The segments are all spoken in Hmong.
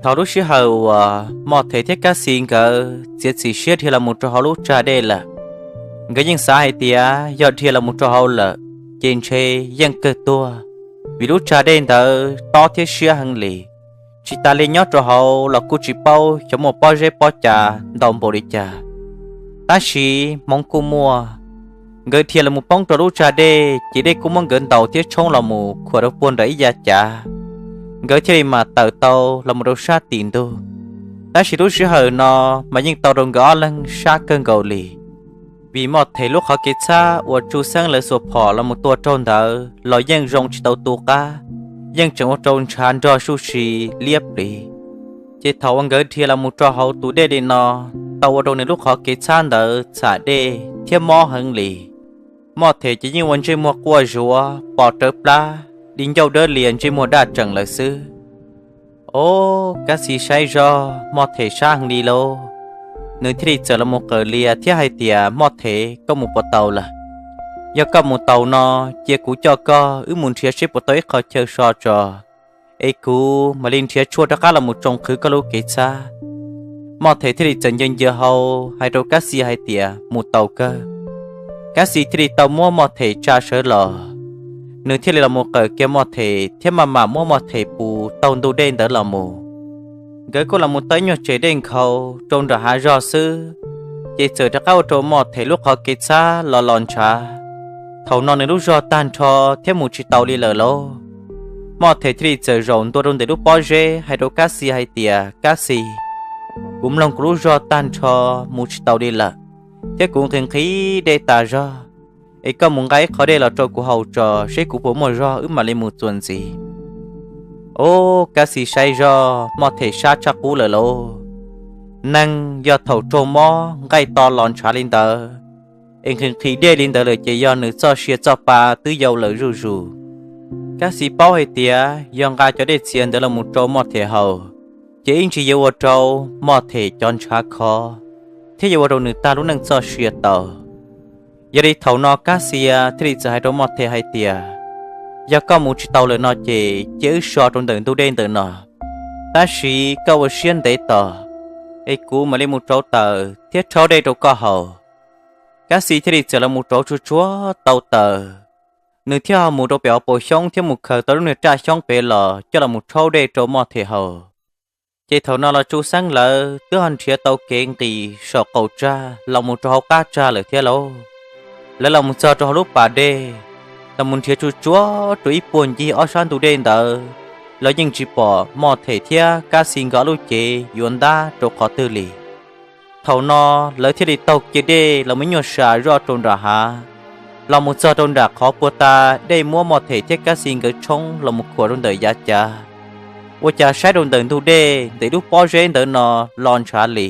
Thaum lub sij hawm uas Moj Them thiab Kab Xis nkawd txiav txim siab dhia los mus rau hauv lub tsag dej lawm, nkawd yeej xav hais tias yog dhia los mus rau hauv lawm ces ntshe yeej kawg tuag, vim lub tsag dej ntawd tob thiab siab heev li. Tsis tas li nyob rau hauv los kuj tsis paub xyov muaj pob zeb pob cav ntau npaum li cas. Tab sis hmoov kuj muaj, nkawd dhia los mus poob rau lub tsag dej ces dej kuj muab nkawd ntaus thiab tshoob los mus khuam rau puag nram ib yav cav, nkawd thiaj li mam tawm tau los mus rau sab tim ntug. Tab sis lub sij hawm no mas yeej tau rau nkawd ob leeg sab kawg nkaus li, vim Moj Them lub qhov kev txhab uas Tsu Xeeb lawv xuas phom los mus tua raug ntawd los yeej zoo tsis tau tu qab, yeej tseem ua rau ntshav nrog suj si liab pliv. Ces thaum uas nkawd dhia los mus rau hauv tus dej li no, tau ua rau nws lub qhov kev txhab ntawd txham dej thiab mob heev li. Moj Them ces yeej ua ntsej muag quaj zuav pos rawv plab, di ncauj dawb lias ntsej muag daj tseem lawm xwb. Ob, Kab Xis saib zog Moj Them sab heev li lauj, nws thiaj li txawm los mus qawm lias thiab hais tias, Moj Them, koj mus puas tau lawm? Yog koj mus tau no, cia kuv coj koj wb mus nrhiav seb puas tau ib qho chaw so tso, es kuv mam li nrhiav tshuaj rov qab los mus tsoo qhwv koj lub kev txhab. Moj Them thiaj li txawm ncaws ncaws hau hais rau Kab Xis hais tias, Mus tau kawg. Kab Xis thiaj li tau muab Moj Them tsa sawv los, nws thiaj li los mus qawm kiag Moj Them thiab maj mam muab Moj Them pus taug ntug dej ntawd los mus. Nkawd kuj los mus tau ib nyuag tsev dej nkhaus rau nram hav zog xwb, ces txawm rov qab ua rau Moj Them lub qhov kev txhab los los ntshav. Thaum no nws lub zog tag nrho thiab mus tsis tau li lawm lauj. Moj Them thiaj li txawm zaum ntua rau ntawm lub pob zeb hais rau Kab Xis hais tias, Kab Xis, kuv mloog kuv lub zog tag nrho mus tsis tau li lawm, thiab kuv nqhis nqhis dej tas zog, es koj mus nqa ib qho dej los rau kuv haus tso seb kuv puas muaj zog wb mam li mus txuas ntxiv. Ob, Kab Xis saib zog Moj Them sab tshaj qub lawm lauj. Neeg yog thaum raug mob nqaij to los ntshav li ntawd, es nqhis nqhis dej li ntawd lawm ces yog nws txoj sia txoj pa twb yau lawm zuj zus. Kab Xis paub hais tias yog nqa cov dej txias ntawd los mus rau Moj Them haus, ces ib ntsis yuav ua rau Moj Them cov ntshav khov, thiab yuav ua rau nws tag lub neej txoj sia tau. Yog li thaum no Kab Xis thiaj li txawm hais rau Moj Them hais tias, Yog koj mus tsis tau lawm no ces cia wb so rau ntawm ntug dej ntawm no, tab sis koj ua siab ntev tos, es kuv mam li mus rauv taws thiab rhaub dej rau koj haus. Kab Xis thiaj li txawm los mus rauv tsuag tsuag tau taws, nws thiaj ho mus rau pem hauv paus xyoob thiab mus khaws tau lub niag raj xyoob pem los coj los mus rhaub dej rau Moj Them haus. Ces thaum no los Tsu Xeeb lawv twb ho nrhiav tau kev nqis saum qaum tsag los mus rau hauv qab tsag lawm thiab lauj. Lawv los mus txog rau hauv lub pas dej, los mus nrhiav tsuj tsuav rau ib puag ncig ob sab ntug dej ntawd, los yeej tsis pom Moj Them thiab Kab Xis nkawd ob lub cev yuav ntab rau qhov twg li. Thaum no lawv thiaj li taug kiag dej los mus ib nyuag sa zoj rau nram hav, los mus txog rau nram qhov puag ta dej muab Moj Them thiab Kab Xis nkawd tshoob los mus khuam rau ntawm yav cav. Ua cas saib rau ntawm ntug dej ntawm lub pob zeb ntawd no los ntshav li,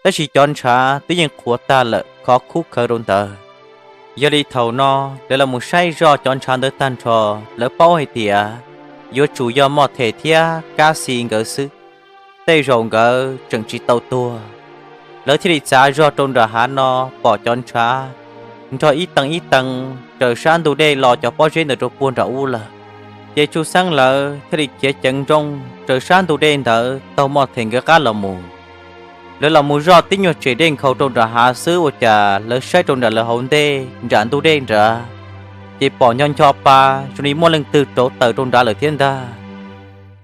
tab sis cov ntshav twb yeej qhuav tag lawm khov khub khawv rau ntawd. Yog li thaum no lawv los mus saib zoj cov ntshav ntawd tag nrho, lawv paub hais tias yuav tsum yog Moj Them thiab Kab Xis nkawd xwb, tej zaum nkawd tseem tsis tau tuag. Lawv thiaj li txav zog rau nram hav no pom cov ntshav nrog ib tee ib tee raws sab ntug dej los cov pob zeb ntawd rau puag nram ub lawm. Ces Tsu Xeeb lawv thiaj li khiav ceev nrooj raws sab ntug dej ntawd taug Moj Them nkawd qab los mus. Lawv los mus zoj tib nyuag tsev dej nkhaus rau nram hav xwb ua cas lawv saib rau nram lawv hauv ntej nram ntug dej nrad, ces pom ncho ncho pa zoo li muaj leej twg rauv taws rau nrad lawm thiab ntag.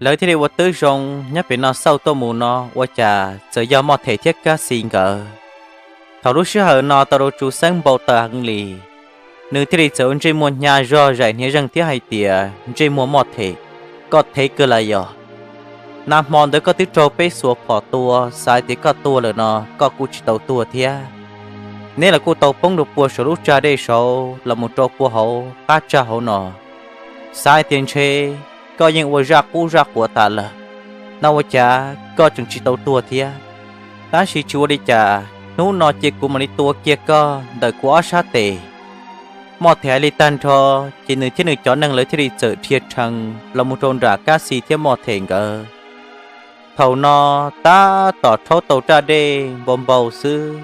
Lawv thiaj li ua twb zoo nyob pem no xauj tuaj mus no ua cas txawm yog Moj Them thiab Kab Xis nkawd. Thaum lub sij hawm no tau rau Tsu Xeeb npau taws heev li, nws thiaj li txawm ua ntsej muag hnya zog zaim hniav zeeg thiab hais tias, Ntsej muag Moj Them, koj thev kawg lawm yog? Nag hmo ntawd koj twb raug peb xuas phom tua, xav hais tias koj tuag lawm no koj kuj tsis tau tuag thiab. Neb los kuj tau poob rau puag saum lub tsag dej saud los mus rau puag hauv qab tsag hauv no, xav hais tias ntshe koj yeej ua zaj qub zaj quav tas lawm, no ua cas koj tseem tsis tau tuag thiab. Tab sis tsis ua li cas, hnub no cia kuv mam li tua kiag koj ntawm kuv ob sab tes. Moj Them hais li tag nrho, ces nws thiab nws cov neeg lawv thiaj li txawm dhia rhees los mus rau nram Kab Xis thiab Moj Them nkawd. Thaum no tab tom rhaub tau raj dej npau npau xwb,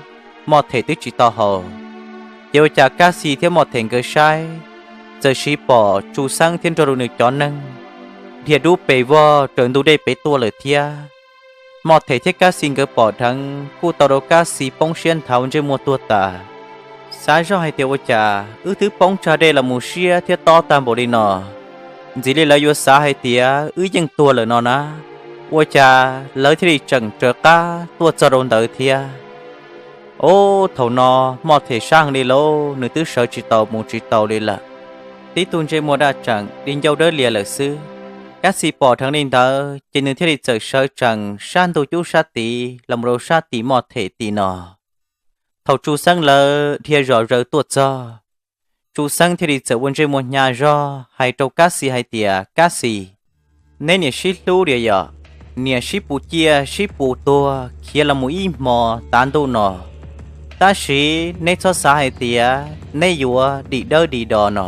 Moj Them twb tsis tau haus. Ces ua cas Kab Xis thiab Moj Them nkawd saib, txawm siv pom Tsu Xeeb thiab nrog rau nws cov neeg dhia dub pes vog raws ntug dej pem tuaj lawm thiab. Moj Them thiab Kab Xis nkawd pom dheev kuj tau rau Kab Xis poob siab nthav ua ntsej muag tuag tas. Xav zoj hais tias ua cas wb twb poob tsag dej los mus siab thiab tob tag npaum li no, ntxiv li lawv yuav xav hais tias wb yeej tuag lawm no na, ua cas lawv thiaj li tseem raws qab tuaj txog rau ntawd thiab. Ub, thaum no Moj Them sab heev li lauj, nws twb sawv tsis tau mus tsis tau li lawm, tib tug ntsej muag daj tseem di ncauj dawb lias lawm xwb. Kab Xis pom dheev li ntawd ces nws thiaj li txawm sawv tsees sab ntug cub sab tid los mus rau sab tim Moj Them tim no. Thaum Tsu Xeeb lawv dhia zom zaws tuaj txog, Tsu Xeeb thiaj li txawm ua ntsej muag hnyav zog hais rau Kab Xis hais tias, Kab Xis, neb niam sib hlub diam yom, niam sib pus ciaj sib pus tuag khiav los mus ib hmo tav ntuj no, tab sis neb txhob xav hais tias neb yuav dim dawb dim do no.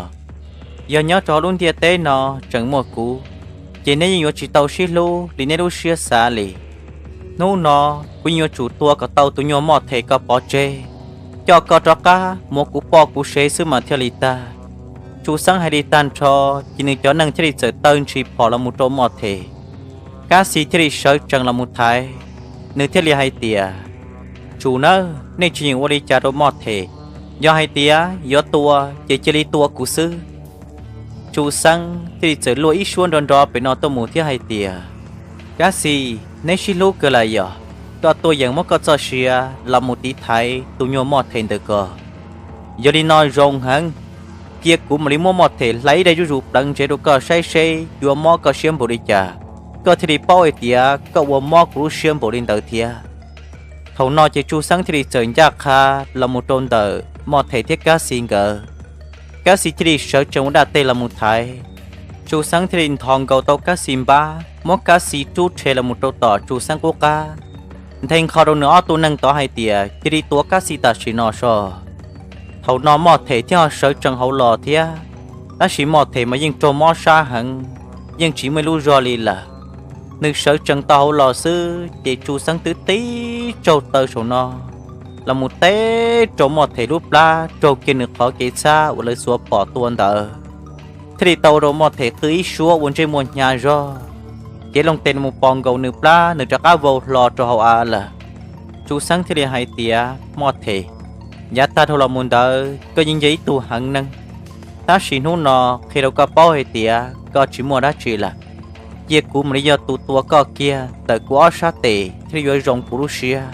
Yog nyob rau hauv lub ntiaj teb no tseem muaj kuv, ces neb yeej yuav tsis tau sib hlub li neb lub siab xav li. Hnub no kuv yeej yuav tsum tua kom tau tus nyuag Moj Them ko pov tseg, coj koj rov qab mus ua kuv poj kuv sev xwb mas thiaj li tag. Tsu Xeeb hais li tag nrho, ces nws cov neeg thiaj li txawm taw ntshis phom los mus rau Moj Them. Kab Xis thiaj li sawv tsees los mus thaiv, nws thiaj li hais tias, Tsum nawb, nej tsis yeem ua li cas rau Moj Them. Yog hais tias yuav tua ces cia li tua kuv xwb. Tsu Xeeb thiaj li txawm luaj ib suab nrov nrov pem no tuaj mus thiab hais tias, Kab Xis, neb sib hlub kawg lawm yog, koj tuaj yeem muab koj txoj sia los mus tiv thaiv tus nyuag Moj Them ntawm ko. Yog li no zoo heev, cia kuv mam li muab Moj Them hlais ib daim zuj zus plawv ntsev rau koj saib seb yuav mob koj siab npaum li cas, koj thiaj li paub hais tias koj ua mob kuv lub siab npaum li ntawd thiab. Thaum no ces Tsu Xeeb thiaj li txawm ncaj qha los mus rau ntawm Moj Them thiab Kab Xis nkawd. Kab Xis thiaj li sawv tsees ua daj teg los mus thaiv. Tsu Xeeb thiaj li nthos nkaus tau Kab Xis npab, muab Kab Xis rub rhe los mus rau tom Tsu Xeeb qub qab, nthe nqho rau nws ob tug neeg tod hais tias, Cia li tua Kab Xis tam sim no so. Thaum no Moj Them thiaj ho sawv tsees hauv los thiab, tab sis Moj Them mas yeej raug mob sab heev, yeej tsis muaj ib lub zog li lawm. Nws sawv tsees tau hauv los xwb ces Tsu Xeeb twb tib tsaug taw saum no los mus teb rau Moj Them lub plab raug kiag nws qhov kev txhab uas lawv xuas phom tua ntawd, thiaj li tau ua rau Moj Them qw ib suab ua ntsej muag hnyav zog. Cev loo tes los mus pos nkaus nws plab, nws rov qab vau hlo rau hauv av lawm. Tsu Xeeb thiaj li hais tias, Moj Them, yav tag dhau los mus ntawd koj yeej yog ib tug heev neeg, tab sis hnub no qhia rau koj paub hais tias koj tsis muaj dab tsi lawm. Cia kuv mam li yog tus tua koj kiag ntawm kuv ob sab tes thiaj li yuav zoo kuv lub siab.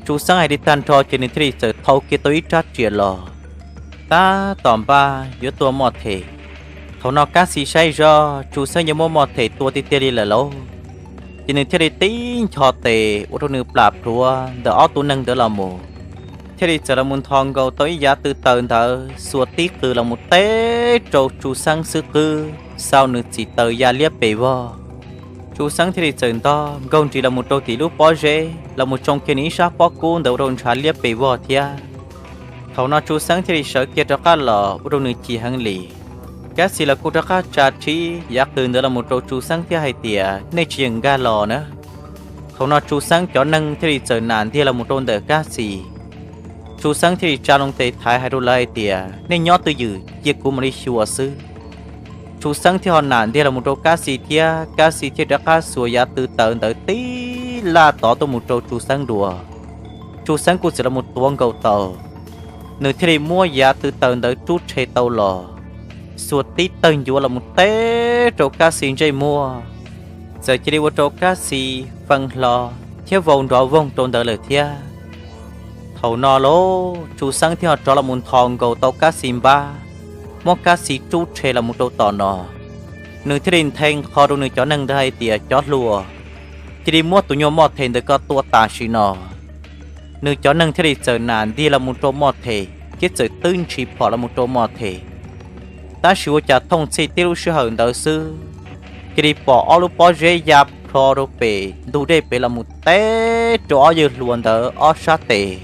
Tsu Xeeb hais li tag nrho ces nws thiaj li txawm thau kiag tau ib rab riam los, tab tom npaj yuav tua Moj Them. Thaum no Kab Xis saib zoj Tsu Xeeb yuav muab Moj Them tua tiag tiag li lawm lauj, ces nws thiaj li tib ncho tes ua rau nws plam plhuav ntawm ob tug neeg ntawd los mus, thiaj li txawm los mus nthos nkaus tau ib yav tw taws ntawd xuas tib qws los mus teb rau Tsu Xeeb xub qwb, xau nws txim taws ya liab pes vog. Tsu Xeeb thiaj li txawm ntog nkaug nris los mus rau tim lub pob zeb los mus tsoo kiag nws ib sab pob kub ntawd ua rau ntshav liab pes vog thiab. Thaum no Tsu Xeeb thiaj li sawv kiag rov qab los ua rau nws chim heev li. Kab Xis los kuj rov qab tsa rhib yav qws ntawd los mus rau Tsu Xeeb thiab hais tias, Nej tsis yeem nkag los na. Thaum no Tsu Xeeb cov neeg thiaj li txawm nam ntiag los mus rau ntawm Kab Xis. Tsu Xeeb thiaj li tsa loo tes thaiv hais rau lawv hais tias, Nej nyob twj ywm, cia kuv mam li xyuas xwb. Tsu Xeeb thiaj ho nam ntiag los mus rau Kab Xis thiab Kab Xis thiaj rov qab xuas yav tw taws ntawd tib laj tod tuaj mus rau Tsu Xeeb dua. Tsu Xeeb kuj txawm los mus tuav nkaus tau, nws thiaj li muab yav tw taws ntawd rub rhe tau los, xuas tib tawg ncuav los mus teb rau Kab Xis ntsej muag, txawm cia li ua rau Kab Xis fee hlo thiab vau nrov voog rau ntawd lawm thiab. Thaum no lauj, Tsu Xeeb thiaj ho rov los mus nthos nkaus tau Kab Xis npab, muab Kab Xis rub rhe los mus rau tom no. Nws thiaj li nthe nqho rau nws cov neeg ntawd hais tias, Cov hluas, cia li muab tus nyuag Moj Them ntawm ko tua tam sim no. Nws cov neeg thiaj li txawm nam ntiag los mus rau Moj Them thiab txawm twb ntshis phom los mus rau Moj Them. Tab sis ua cas thooj txhij tib lub sij hawm ntawd xwb, cia li pom ob lub pob zeb ya plho rau pem ntug dej pem los mus teb rau ob yawg hluas ntawd ob sab tes,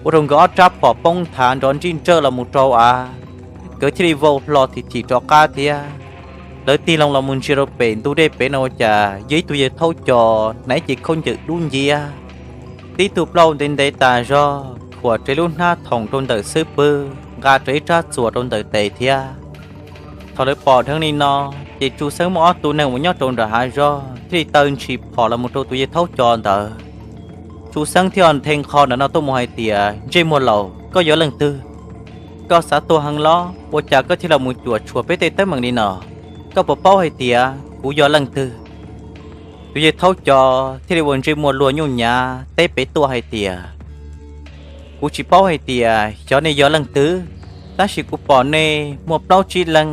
ua rau nkawd ob rab phom poob nthav nrov nrij nrawj los mus rau av, nkawd thiaj li vau hlo thim thim rov qab thiab. Lawv tig loo los mus ntsia rau pem ntug dej pem no ua cas yog ib tug yawg thaub co hnav ib ce khaub ncaws dub nciab, tib tug plaub ntev ntev tas zog, khuam rawv lub hnab thoom rau ntawm xub pwg, nqa rawv ib rab txuas rau ntawm tes thiab. Thaum lawv pom dheev li no, ces Tsu Xeeb muaj ob tug neeg uas nyob rau nram hav zog thiaj li taw ntshis phom los mus rau tus yawg Thaub Co ntawd. Tsu Xeeb thiaj nthe nqho ntawm no tuaj mus hais tias, Ntsej muag laus, koj yog leej twg? Koj xav tuag heev los? Ua cas koj thiaj los mus cuam tshuam peb tej teeb meem li no? Koj puas paub hais tias kuv yog leej twg? Tus yawg Thaub Co thiaj li ua ntsej muag luag nyuj nyav teb pem tuaj hais tias, Kuv tsis paub hais tias xyov nej yog leej twg, tab sis kuv pom nej muaj plaub tsib leeg,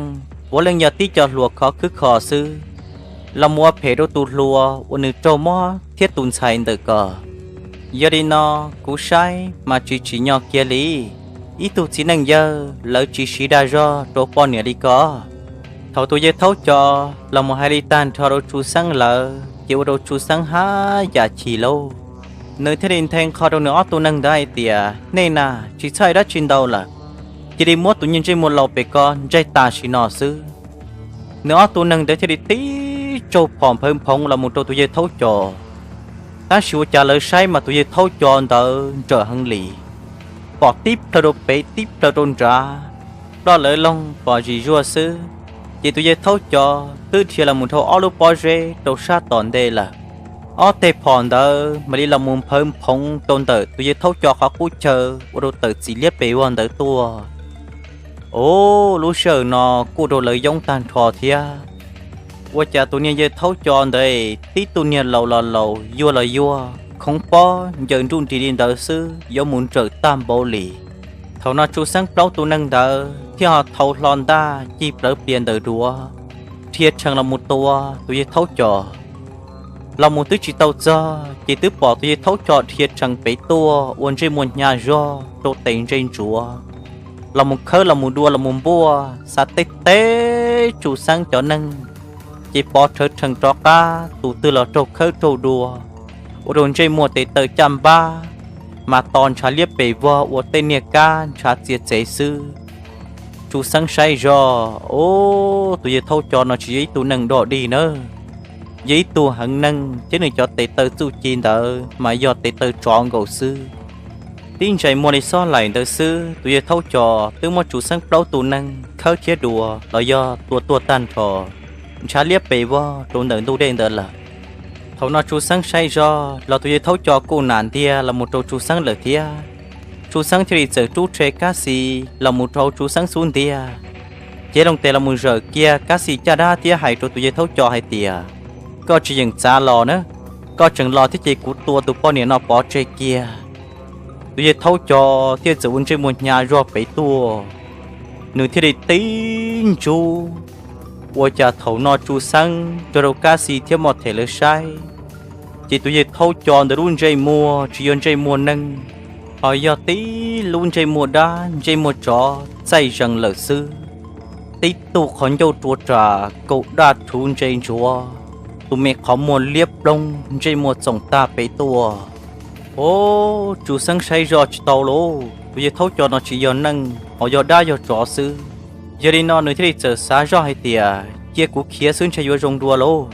puav leej yog tib co hluas khov khwb kho xwb, los mus ua phem rau tus hluas uas nws raug mob thiab tus ntxhais ntawm ko. Yog li no, kuv saib mas tsis tsim nyog kiag li. Ib tug txiv neej yawg lawv tsis siv dag zog rau poj niam li ko. Thaum tus yawg Thaub Co los mus hais li tag nrho rau Tsu Xeeb lawm, ces ua rau Tsu Xeeb haj yam chim lauj. Nws thiaj li nthe nqho rau nws ob tug neeg ntawd hais tias, Nej na, tsis txhawj dab tsi ntau lawm, cia li muab tus niag ntsej muag laus pem ko ntseg tam sim no xwb. Nws ob tug neeg ntawd thiaj li tib tsaug phom nphawv nphoov los mus rau tus yawg Thaub Co. Tab sis ua cas lawv saib mas tus yawg Thaub Co ntawd nrawm heev li, pom tib plhaw rau pem tib plhaw rau nrad, ploj lawv loog pom zim zuag xwb. Ces tus yawg Thaub Co twb dhia los mus dhau ob lub pob zeb rau sab tom ntej lawm. Ob teg phom ntawd mam li los mus nphawv nphoov rau ntawm tus yawg Thaub Co qhov qub chaw ua rau tawm txiv liab pes vog ntawd tuaj. Ov, lub sij hawm no kuj rau lawv yoob tag nrho thiab. Ua cas tus niag yawg Thaub Co ntawd tib tug niag laus los laus, yuag los yuag, khoov pob ncaws nruj nris li ntawd xwb yuav mus nrawm tag npaum li. Thaum no Tsu Xeeb plaub tus neeg ntawd thiaj ho thau hlo ntaj cig plawv plias ntawm duav, dhia tshee los mus tua tus yawg Thaub Co. Los mus twb tsis tau txog ces twb pom tus yawg Thaub Co dhia tshee pem tuaj ua ntsej muag hnyav zog rau tes ntsej ntsuav, los mus khawb los mus dua los mus npuaj xav teb teb Tsu Xeeb cov neeg, ces pov rhawv rhees rov qab tus twg los raug khawb raug dua, ua rau ntsej muag tes taw caj npab, mas to ntshav liab pes vog ua tej niag kab ntshav txias txev xwb. Tsu Xeeb saib zog, Ov, tus yawg Thaub Co no tsis yog ib tug neeg dog dig nawb, yog ib tug heev neeg thiab nws cov tes taw txuj ci ntawd mas yog tes taw tsov nkaus xwb. Tib ntsais muag li xob laim ntawd xwb tus yawg Thaub Co twb muab Tsu Xeeb plaub tus neeg khawb thiab dua los yog tua tuag tag nrho, ntshav liab pes vog rau ntawm ntug dej ntawd lawm. Thaum no Tsu Xeeb saib zog los tus yawg Thaub Co kuj nam ntiag los mus rau Tsu Xeeb lawm thiab. Tsu Xeeb thiaj li txawm rub rhe kab xis los mus rau Tsu Xeeb xub ntiag, cev loo tes los mus zawm kiag kab xis caj dab thiab hais rau tus yawg Thaub Co hais tias, Koj tsis yeem txav los na, koj tseem los thiab ces kuv tua tus poj niam no pov tseg kiag. Tus yawg Thaub Co thiaj txawm ua ntsej muag hnyav zog pem tuaj, nws thiaj li tib ntsub. Ua cas thaum no Tsu Xeeb nrog rau kab xis thiab moj them lawv saib, ces tus yawg Thaub Co ntawd lub ntsej muag tsis yog ntsej muag neeg, ho yog tib lub ntsej muag dab ntsej muag tsov txaij zees lawm xwb. Tib tug qhov ncauj rua ras kaum daj rhuv ntse ntsuav, tus me qhov muag liab ploog ntsej muag txoom tag pem tuaj. Ov, Tsu Xeeb saib zoj tsis tau lauj, tus yawg Thaub Co no tsis yog neeg ho yog dab yog tsov xwb. Yog li no nws thiaj li txawm xav zoj hais tias, Cia kuv khiav xwb ntshe yuav zoo dua lauj.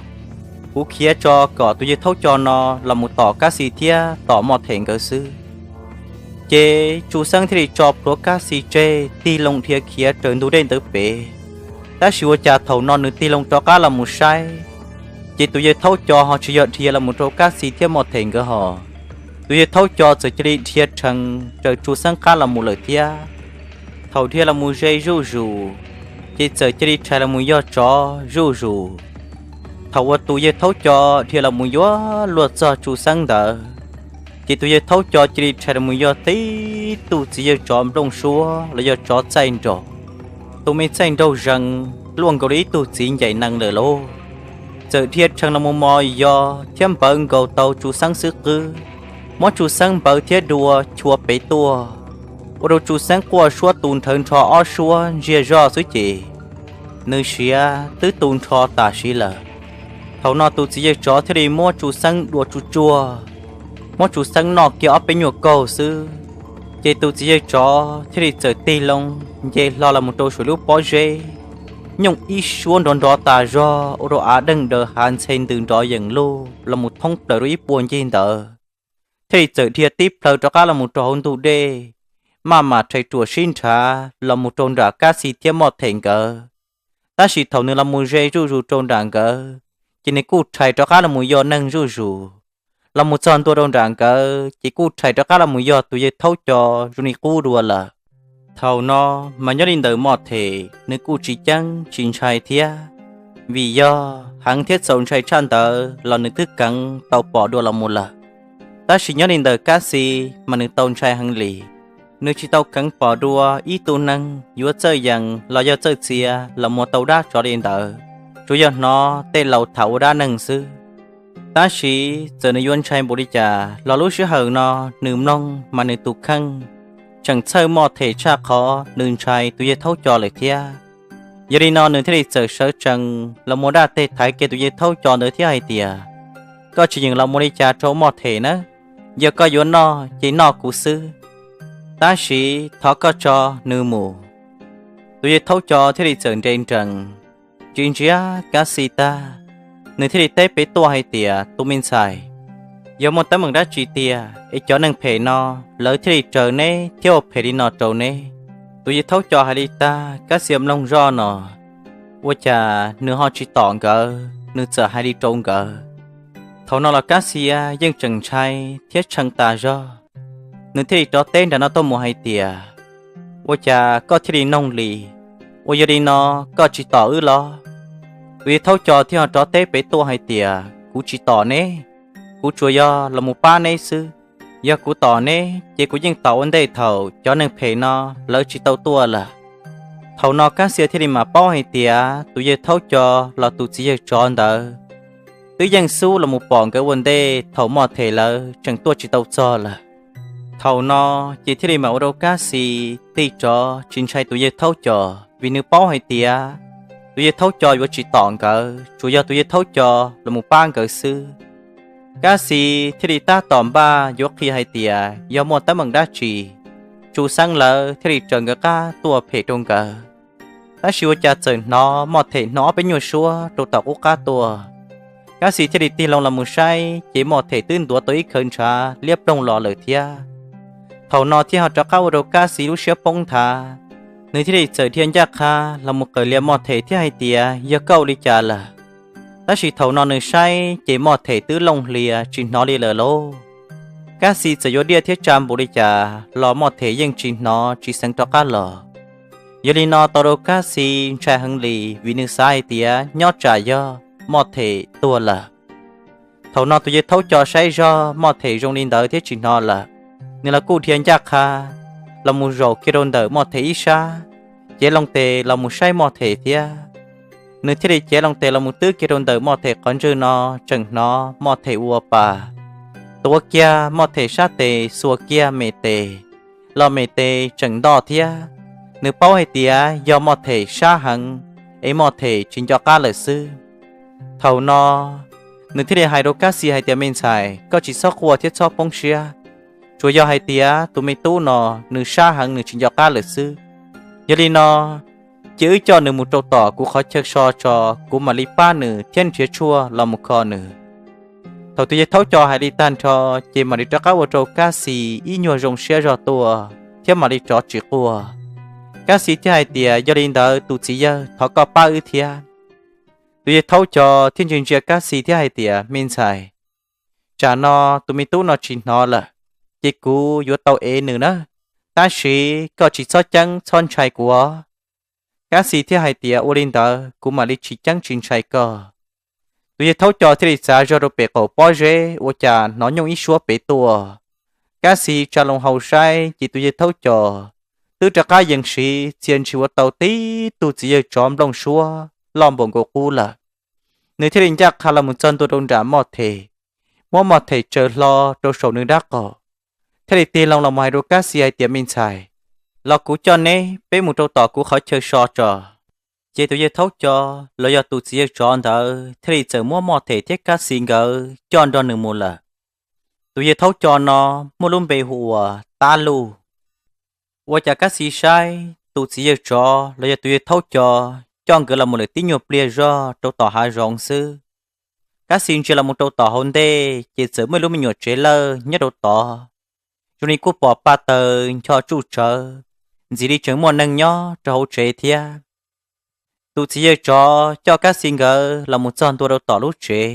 Kuv khiav tso kom tus yawg Thaub Co no los mus tom kab xis thiab tom moj them nkawd xwb. Ces Tsu Xeeb thiaj li tso plhuav kab xis tseg tig loo dhia khiav raws ntug dej ntawd pem. Tab sis ua cas thaum no nws tig loo rov qab los mus saib, ces tus yawg Thaub Co ho tsis yog dhia los mus rau kab xis thiab moj them nkawd ho, tus yawg Thaub Co txawm cia li dhia rhees raws Tsu Xeeb qab los mus lawm thiab. Thaum dhia los mus ze zuj zus, ces txawm cia li rhais los mus yog tsov zuj zus. Thaum uas tus yawg Thaub Co dhia los mus yuav luag txog Tsu Xeeb ntawd, ces tus yawg Thaub Co cia li rhais los mus yog tib tug txiv yawg tsov nplooj suab los yog tsov txaij nraug. Tus me txaij nraug zees luaj nkaus li ib tug txiv ncaim nees lawm lauj. Txawm dhia rhees los mus mos yos thiab npawv nkaus tau Tsu Xeeb xwb qwb, muab Tsu Xeeb npawv thiab dua chua pem tuaj, ua rau Tsu Xeeb quaj suab tu nrhawv nrho ob suab ntsiag zog xwb ces nws siav twb tu nrho tam sim lawm. Thaum no tus txiv yawg tsov thiaj li muab Tsu Xeeb dua tsuj tsuag, muab Tsu Xeeb noj kiag ob peb nyuag kaug xwb, ces tus txiv yawg tsov thiaj li txawm tig loo nce hlo los mus rau saum lub pob zeb, nyooj ib suab nrov nrov tas zog ua rau av deej daws hav ntxhe ntws nrov yees luj los mus thoob plaws rau ib puag ncig ntawd, thiaj li txawm dhia tib plhaw rov qab los mus rau hauv ntug dej, maj mam rhais ruam sib nrhav los mus rau nram Kab Xis thiab Moj Them nkawd. Tab sis thaum nws los mus ze zuj zus rau nram nkawd, ces nws kuj rhais rov qab los mus yog neeg zuj zus. Los mus txog ntua rau nram nkawd ces kuj rhais rov qab los mus yog tus yawg Thaub Co zoo li qub dua lawm. Thaum no mas nyob li ntawm Moj Them nws kuj tsis ceeb tsis ntshai thiab, vim yog heev thiab txaus ntshai tshaj ntawd los nws twb keev tau pom dua los mus lawm. Tab sis nyob li ntawm Kab Xis mas nws tau ntshai heev li. Nws tsis tau keev pom dua ib tug neeg yuav txawj yees los yog txawj txia los mus tau dab tsov li ntawd, tsuas yog hnov tej laus tham ua dab neeg xwb. Tab sis txawm nws yuav ntshai npaum li cas los lub sij hawm no nws mloog mas nws tus kheej tseem txhawj Moj Them tshaj qhov nws ntshai tus yawg Thaub Co lawm thiab. Yog li no nws thiaj li txawm sawv tsees los mus daj teg thaiv kiag tus yawg Thaub Co ntawd thiab hais tias, koj tsis yeem los mus li cas rau Moj Them na, yog koj yuav noj ces noj kuv xwb, tab sis thov koj tso nws mus. Tus yawg Thaub Co thiaj li txawm nres nrees, tsis ntsia Kab Xis tag, nws thiaj li teb pem tuaj hais tias, tus me ntxhais, yog muaj teeb meem dab tsi tiag es cov neeg phem no lawv thiaj li raws neb thiab ua phem li no rau neb? Tus yawg Thaub Co hais li tag Kab Xis mloog zoj no, ua cas nws ho tsis tom nkawd, nws txawm hais li rau nkawd. Thaum no los Kab Xis yeej tseem ntshai thiab tshee tas zog, nws thiaj li rov teb nram no tuaj mus hais tias, ua cas koj thiaj li noog li, ua yog li no koj tsis tom wb los? Tus yawg Thaub Co thiaj ho rov teb pem tuaj hais tias, kuv tsis tom neb, kuv tsuas yog los mus pab neb xwb. Yog kuv tom neb ces kuv yeej tom ua ntej thaum cov neeg phem no lawv tsis tau tuaj lawm. Thaum no Kab Xis thiaj li mam paub hais tias tus yawg Thaub Co los tus txiv yawg tsov ntawd twb yeej xub los mus pom nkawd ua ntej thaum Moj Them lawv tseem tuaj tsis tau txog lawm. Thaum no ces thiaj li mam ua rau Kab Xis tig rov tsis ntshai tus yawg Thaub Co, vim nws paub hais tias tus yawg Thaub Co yuav tsis tom nkawd, tsuas yog tus yawg Thaub Co los mus pab nkawd xwb. Kab Xis thiaj li tab tom npaj yuav qhia hais tias yog muaj teeb meem dab tsi, Tsu Xeeb lawv thiaj li raws nkawd qab tuaj phem rau nkawd. Tab sis ua cas txawm hnov Moj Them hnov ob peb nyuag suab rau tom qub qab tuaj. Kab Xis thiaj li tig loo los mus saib ces Moj Them twb ntuav tau ib khawv ntshav liab ploog los lawm thiab. Thaum no thiaj ho rov qab ua rau Kab Xis lub siab poob nthav, nws thiaj li txawm dhia ncaj qha los mus qawm lias Moj Them thiab hais tias yog koj ua li cas lawm. Tab sis thaum no nws saib ces Moj Them twb looj hlias tsis hnov li lawm lauj. Kab Xis txawm yuav diaj thiab tsa npaum li cas los Moj Them yeej tsis hnov tsis xeev rov qab los. Yog li no tau rau Kab Xis ntshai heev li vim nws xav hais tias nyob tsam yog Moj Them tuag lawm. Thaum no tus yawg Thaub Co saib zog Moj Them zoo li ntawd thiab tsis hnov lawm, nws los kuj dhia ncaj qha los mus zaum kiag rau ntawm Moj Them ib sab, cev loo tes los mus saib Moj Them thiab. Nws thiaj li cev loo tes los mus twb kiag rau ntawm Moj Them qhov ntswg no, tseem hnov Moj Them ua pa, tuav kiag Moj Them sab tes xuas kiag me tes, los me tes tseem ntoj thiab. Nws paub hais tias yog Moj Them sab heev es Moj Them tsis nco qab lawm xwb. Thaum no nws thiaj li hais rau Kab Xis hais tias, me ntxhais, koj tsis txhob quaj thiab txhob poob siab, tsuas yog hais tias tus me tub no nws sab heev nws tsis nco qab lawm xwb. Yog li no cia wb coj nws mus rau tom kuv qhov chaw so tso, kuv mam li pab nws thiab nrhiav tshuaj los mus kho nws. Thaum tus yawg Thaub Co hais li tag nrho ces mam li rov qab ua rau Kab Xis ib nyuag zoo siab zog tuaj thiab mam li rov tsis quaj. Kab Xis thiaj hais tias, yog li ntawd tus txiv yawg, thov koj pab wb thiab. Tus yawg Thaub Co thiaj ntsia ntsia Kab Xis thiab hais tias, me ntxhais, tsam no tus me tub no tsis hnov lawm, ces kuv yuav tau ev nws na, tab sis koj tsis txhob ceeb txhob ntshai kuv os. Kab Xis thiaj hais tias, ua li ntawd kuv mam li tsis ceeb tsis ntshai koj. Tus yawg Thaub Co thiaj li txav zog rau pem qaum pob zeb ua cas hnov nyooj ib suab pem tuaj. Kab Xis tsa loo hau saib ces tus yawg Thaub Co twb rov qab yees siv txia ntshis ua tau tib tug txiv yawg tsov nplooj suab loj npaum nkaus qub lawm. Nws thiaj li ncaj qha los mus txog ntua rau nram Moj Them, muab Moj Them tsaws hlo rau saum nws dab qaum, thiaj li tig loo los mus hais rau Kab Xis hais tias, me ntxhais, los kuv coj neb peb mus rau tom kuv qhov chaw so tso. Ces tus yawg Thaub Co los yog tus txiv yawg tsov ntawd thiaj li txawm muab Moj Them thiab Kab Xis nkawd coj nrog nws mus lawm. Tus yawg Thaub Co no muaj lub npe hu ua Tab Luj. Ua cas Kab Xis saib tus txiv yawg tsov los yog tus yawg Thaub Co coj nkawd los mus lawm tib nyuag pliag zog rau tom hav zoov xwb, Kab Xis ntsia los mus rau tom hauv ntej ces txawm muaj ib lub me nyuam tsev lawj nyob rau tod, zoo li kuj pom pa taws ncho tsuj tsawv, ntxim li tseem muaj neeg nyob rau hauv tsev thiab. Tus txiv yawg tsov coj Kab Xis nkawd los mus txog ntua rau tom lub tsev.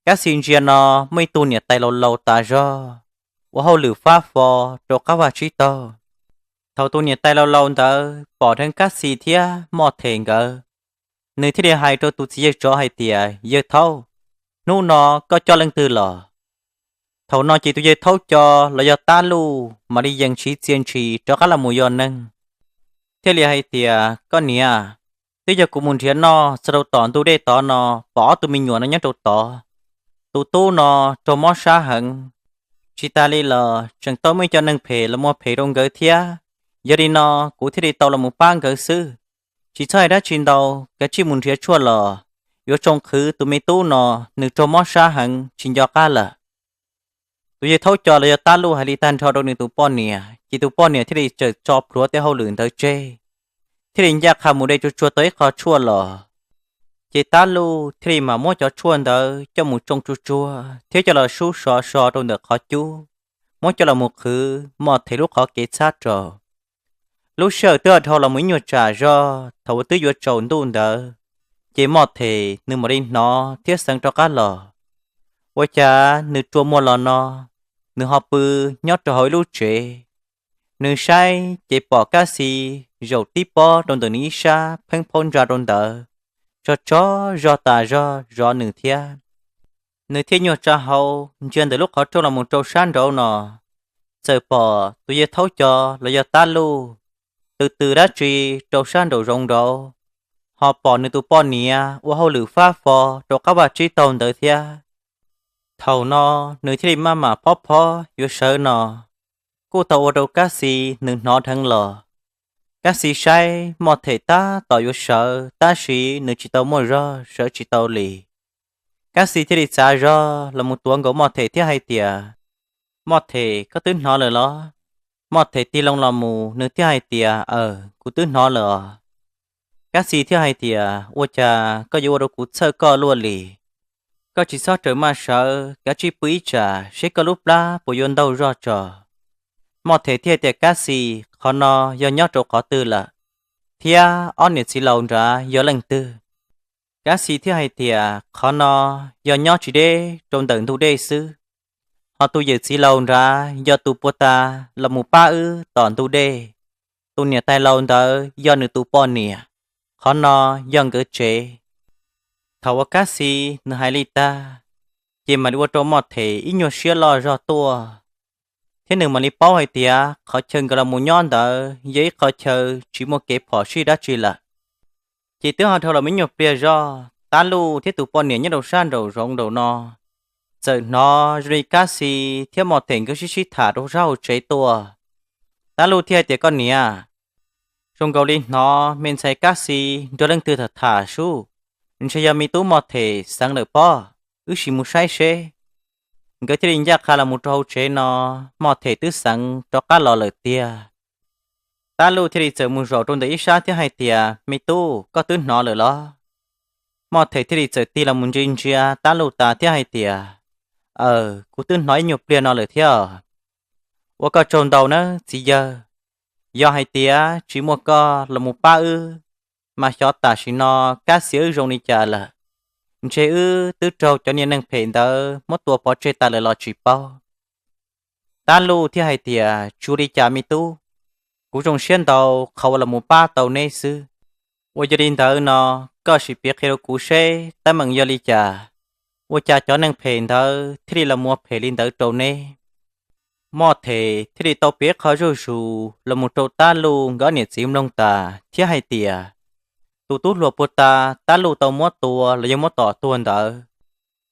Kab Xis ntsia no muaj ib tug niam tais laus laus tas zog ua hauj lwm fab fo rau qab vaj tsib taug. Thaum tus niam tais laus laus ntawd pom dheev Kab Xis thiab Moj Them nkawd, nws thiaj li hais rau tus txiv yawg tsov hais tias, Yawg thaub, hnub no koj coj leej twg los? Thaum no ces tus yawg thaub co los yog Tab Luj mam li yees siv txia ntshis rov qab los mus yos neeg, thiaj li hais tias, Koj niam, twb yog kuv mus nrhiav noj txog rau tom ntug dej tod no, pom ob tug me nyuam no nyob rau tod. Tus tub no raug mob sab heev, tsis tas li los tseem tau muaj ib co neeg phem los muag phem rau nkawd thiab. Yog li no kuv thiaj li tau los mus pab nkawd xwb. Tsis txhob hais dab tsi ntau, kav tsij mus nrhiav tshuaj los yuav tsoo qhwv tus me tub no, nws raug mob sab heev tsis nco qab lawm. Tus yawg thaub co los yog Tab Luj hais li tag nrho rau nws tus poj niam ces tus poj niam thiaj li txawm tso plhuav tej hauj lwm ntawd tseg, thiaj li ncaj qha mus de tsuag tsuag tau ib qho tshuaj los. Ces Tab Luj thiaj li mam muab cov tshuaj ntawd coj mus tsoo tsuag tsuag thiab coj los sub sov so rau ntawm qhov cub, muab coj los mus qhwv Moj Them lub qhov kev txhab rau. Lub sij hawm twb dhau los mus ib nyuag tsam zog, thaum uas twb yuav tsaus ntuj ntawd, ces Moj Them nws mam li hnov thiab xeev rov qab los. Ua cas nws rua muag los no, nws ho pw nyob rau hauv ib lub tsev. Nws saib ces pom Kab Xis zaum tib pob rau ntawm nws ib sab pheeb phaub ntsa rau ntawd, tso tso zog tas zog zov nws thiab. Nws thiaj nyuag tsa hau ntsia ntawm lub qhov rooj los mus rau sab nraud no, txawm pom tus yawg thaub co los yog Tab Luj tws tws dab tsi rau sab nraum zoov nraud, ho pom nws tus poj niam ua hauj lwm fab fo rau qab vaj tsib taug ntawd thiab. Thaum no nws thiaj li maj mam phob phob yuav sawv no, kuj tau ua rau Kab Xis nws hnov dheev los. Kab Xis saib Moj Them tab tom yuav sawv tab sis nws tsis tau muaj zog sawv tsis tau li. Kab Xis thiaj li txav zog los mus tuav nkaus Moj Them thiab hais tias, Moj Them, koj twb hnov lawm los? Moj Them tig loo los mus nws thiaj hais tias, Aws, kuv twb hnov lawm os. Kab Xis thiaj hais tias, Ua cas koj yuav ua rau kuv txhawj koj luaj li? Koj tsis txhob rawm maj sawv, kav tsij pw ib tsam seb koj lub plab puas yuav ntaug zog tso. Moj Them thiaj tias, Kab Xis, qhov no yog nyob rau qhov twg lawm, thiab ob niam txiv laus nrad yog leej twg? Kab Xis thiaj hais tias, Qhov no yog nyob tsis deb rau ntawm ntug dej xwb, ho tus yawm txiv laus nrad yog tus puag ta los mus pab wb tom ntug dej. Tus niam tais laus ntawd yog nws tus poj niam, qhov no yog nkawd tsev. Thaum uas Kab Xis nws hais li tag, ces mam li ua rau Moj Them ib nyuag siab loj zog tuaj, thiab nws mam li paub hais tias qhov chaw nkawd los mus nyob ntawd yog ib qhov chaw tsis muaj kev phom sij dab tsi lawm. Ces twb ho dhau los ib nyuag pliag zog, Tab Luj thiab tus poj niam nyob rau sab nraum zoov nraum no txawm hnov zoo li Kab Xis thiab Moj Them nkawd sib sib tham rau sab hauv tsev tuaj. Tab Luj thiaj hais tias, Koj niam, zoo nkaus li hnov me ntxhais Kab Xis nrog leej twg tham tham sub, ntshe yog me tub Moj Them xeev lawm pob, wb sim mus saib seb. Nkawd thiaj li ncaj qha los mus rau hauv tsev no, Moj Them twb xeev rov qab los lawm tiag. Tab Luj thiaj li txawm mus zaum rau ntawm ib sab thiab hais tias, Me tub, koj twb hnov lawm los? Moj Them thiaj li txawm tig los mus ntsia ntsia Tab Luj tas thiab hais tias, Aws, kuv twb hnov ib nyuag pliag no lawm thiab. Ua koj tsaug ntau nawb txiv yawg, yog hais tias tsis muaj koj los mus pab wb, mas xyov tam sim no Kab Xis wb zoo li cas lawm. Ntshe wb twb raug cov niag neeg phem ntawd muab tua pov tseg tas lawm los tsis paub. Tab Luj thiaj hais tias, Tsis ua li cas me tub, kuv zoo siab ntau qhov uas los mus pab tau neb xwb. Uas yog li ntawd no, koj sim piav qhia rau kuv seb teeb meem yog li cas, ua cas cov neeg phem ntawd thiaj li los muab phem li ntawd rau neb. Moj Them thiaj li tau piav qho zuj zus los mus rau Tab Luj nkawd niam txiv mloog tas thiab hais tias, tus tub hluas puag ta Tab Luj tau muab tua los yog muab tom tuag ntawd,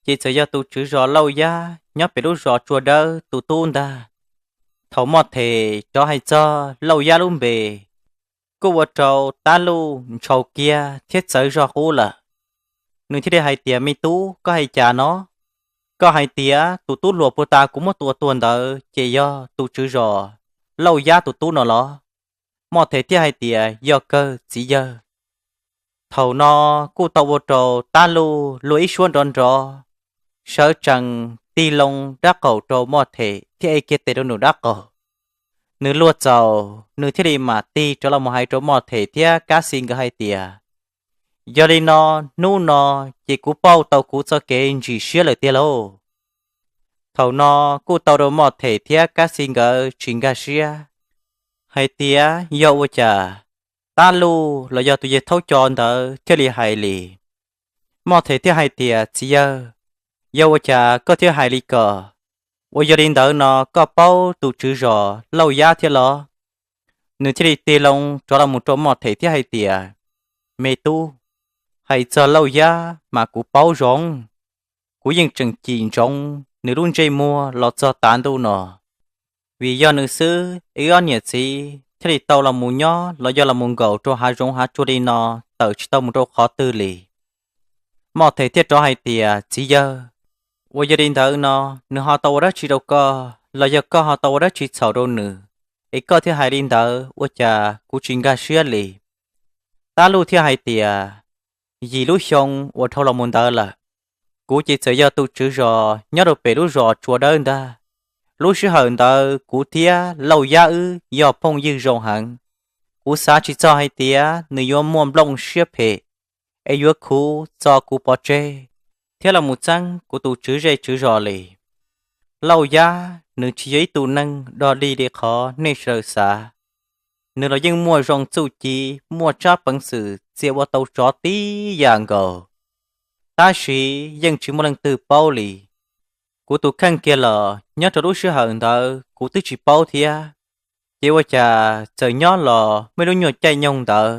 ces txawm yog tus tswv zos Lauj Yab nyob pem lub zos Tsua Dawb tus tub ntag. Thaum Moj Them rov hais txog Lauj Yab lub npe, kuj ua rau Tab Luj ntshau kiag thiab txawv zog qub lawm. Nws thiaj li hais tias, Me tub, koj hais cas no? Koj hais tias tus tub hluas puag ta kuv muab tua tuag ntawd ces yog tus tswv zos Lauj Yab tus tub no los? Moj Them thiaj hais tias, Yog kawg txiv yawg. Thaum no kuj tau ua rau Tab Luj luag ib suab nrov nrov, sawv tsees tig loo dab qaum rau Moj Them thiab ev kiag tes rau nraum dab qaum. Nws luag txaus, nws thiaj li mam tig rov los mus hais rau Moj Them thiab Kab Xis nkawd hais tias, Yog li no, hnub no ces kuv pauj tau kuv txoj kev ntsim siab lawm tiag lauj. Thaum no kuj tau rau Moj Them thiab Kab Xis nkawd tsis nkag siab hais tias yog ua cas Tab Luj los yog tus yawg Thaub Co ntawd thiaj li hais li. Moj Them thiaj hais tias, txiv yawg, yog ua cas koj thiaj hais li ko? Ua yog li ntawd no koj paub tus tswv zos Lauj Yab thiab los? Nws thiaj li tig loo rov los mus rau Moj Them thiab hais tias, me tub, hais txog Lauj Yab mas kuv paub zoo. Kuv yeej tseem cim ntsoov nws lub ntsej muag los txog tav ntuj no, vim yog nws xwb wb ob niam txiv thiaj li tau los mus nyob los yog los mus nkaum rau hav zoov hav tsuag li no, tawm tsis tau mus rau qhov twg li. Moj Them thiaj rov hais tias, txiv yawg, ua yog li ntawd no, nws ho tau ua dab tsi rau koj los yog koj ho tau ua dab tsi txhaum rau nws, es koj thiaj hais li ntawd, ua cas kuv tsis nkag siab li? Tab Luj thiaj hais tias, yim lub xyoo uas dhau los mus ntawd lawm, kuv ces txawm yog tus tswv zos nyob rau pem lub zos Tsua Dawb ntag. Lub sij hawm ntawd kuv thiab Lauj Yab wb yog phooj ywg zoo heev. Kuv xav tsis txog hais tias nws yuav muaj nplooj siab phem es yuav khuv txo kuv pov tseg thiab los mus txeeb kuv tus tswv zej tswv zos li. Lauj Yab nws tsis yog ib tug neeg dog dig li qhov nej sawv daws xav. Nws los yeej muaj zoo txuj ci, muaj tsab peev xwm txia ua tau tsov tib yam nkaus, tab sis yeej tsis muaj leej twg paub li. Kuv tus kheej kiag los nyob rau lub sij hawm ntawd kuv twb tsis paub thiab, ces ua cas txawm nyob los muaj ib lub nyuag caij nyoog ntawd,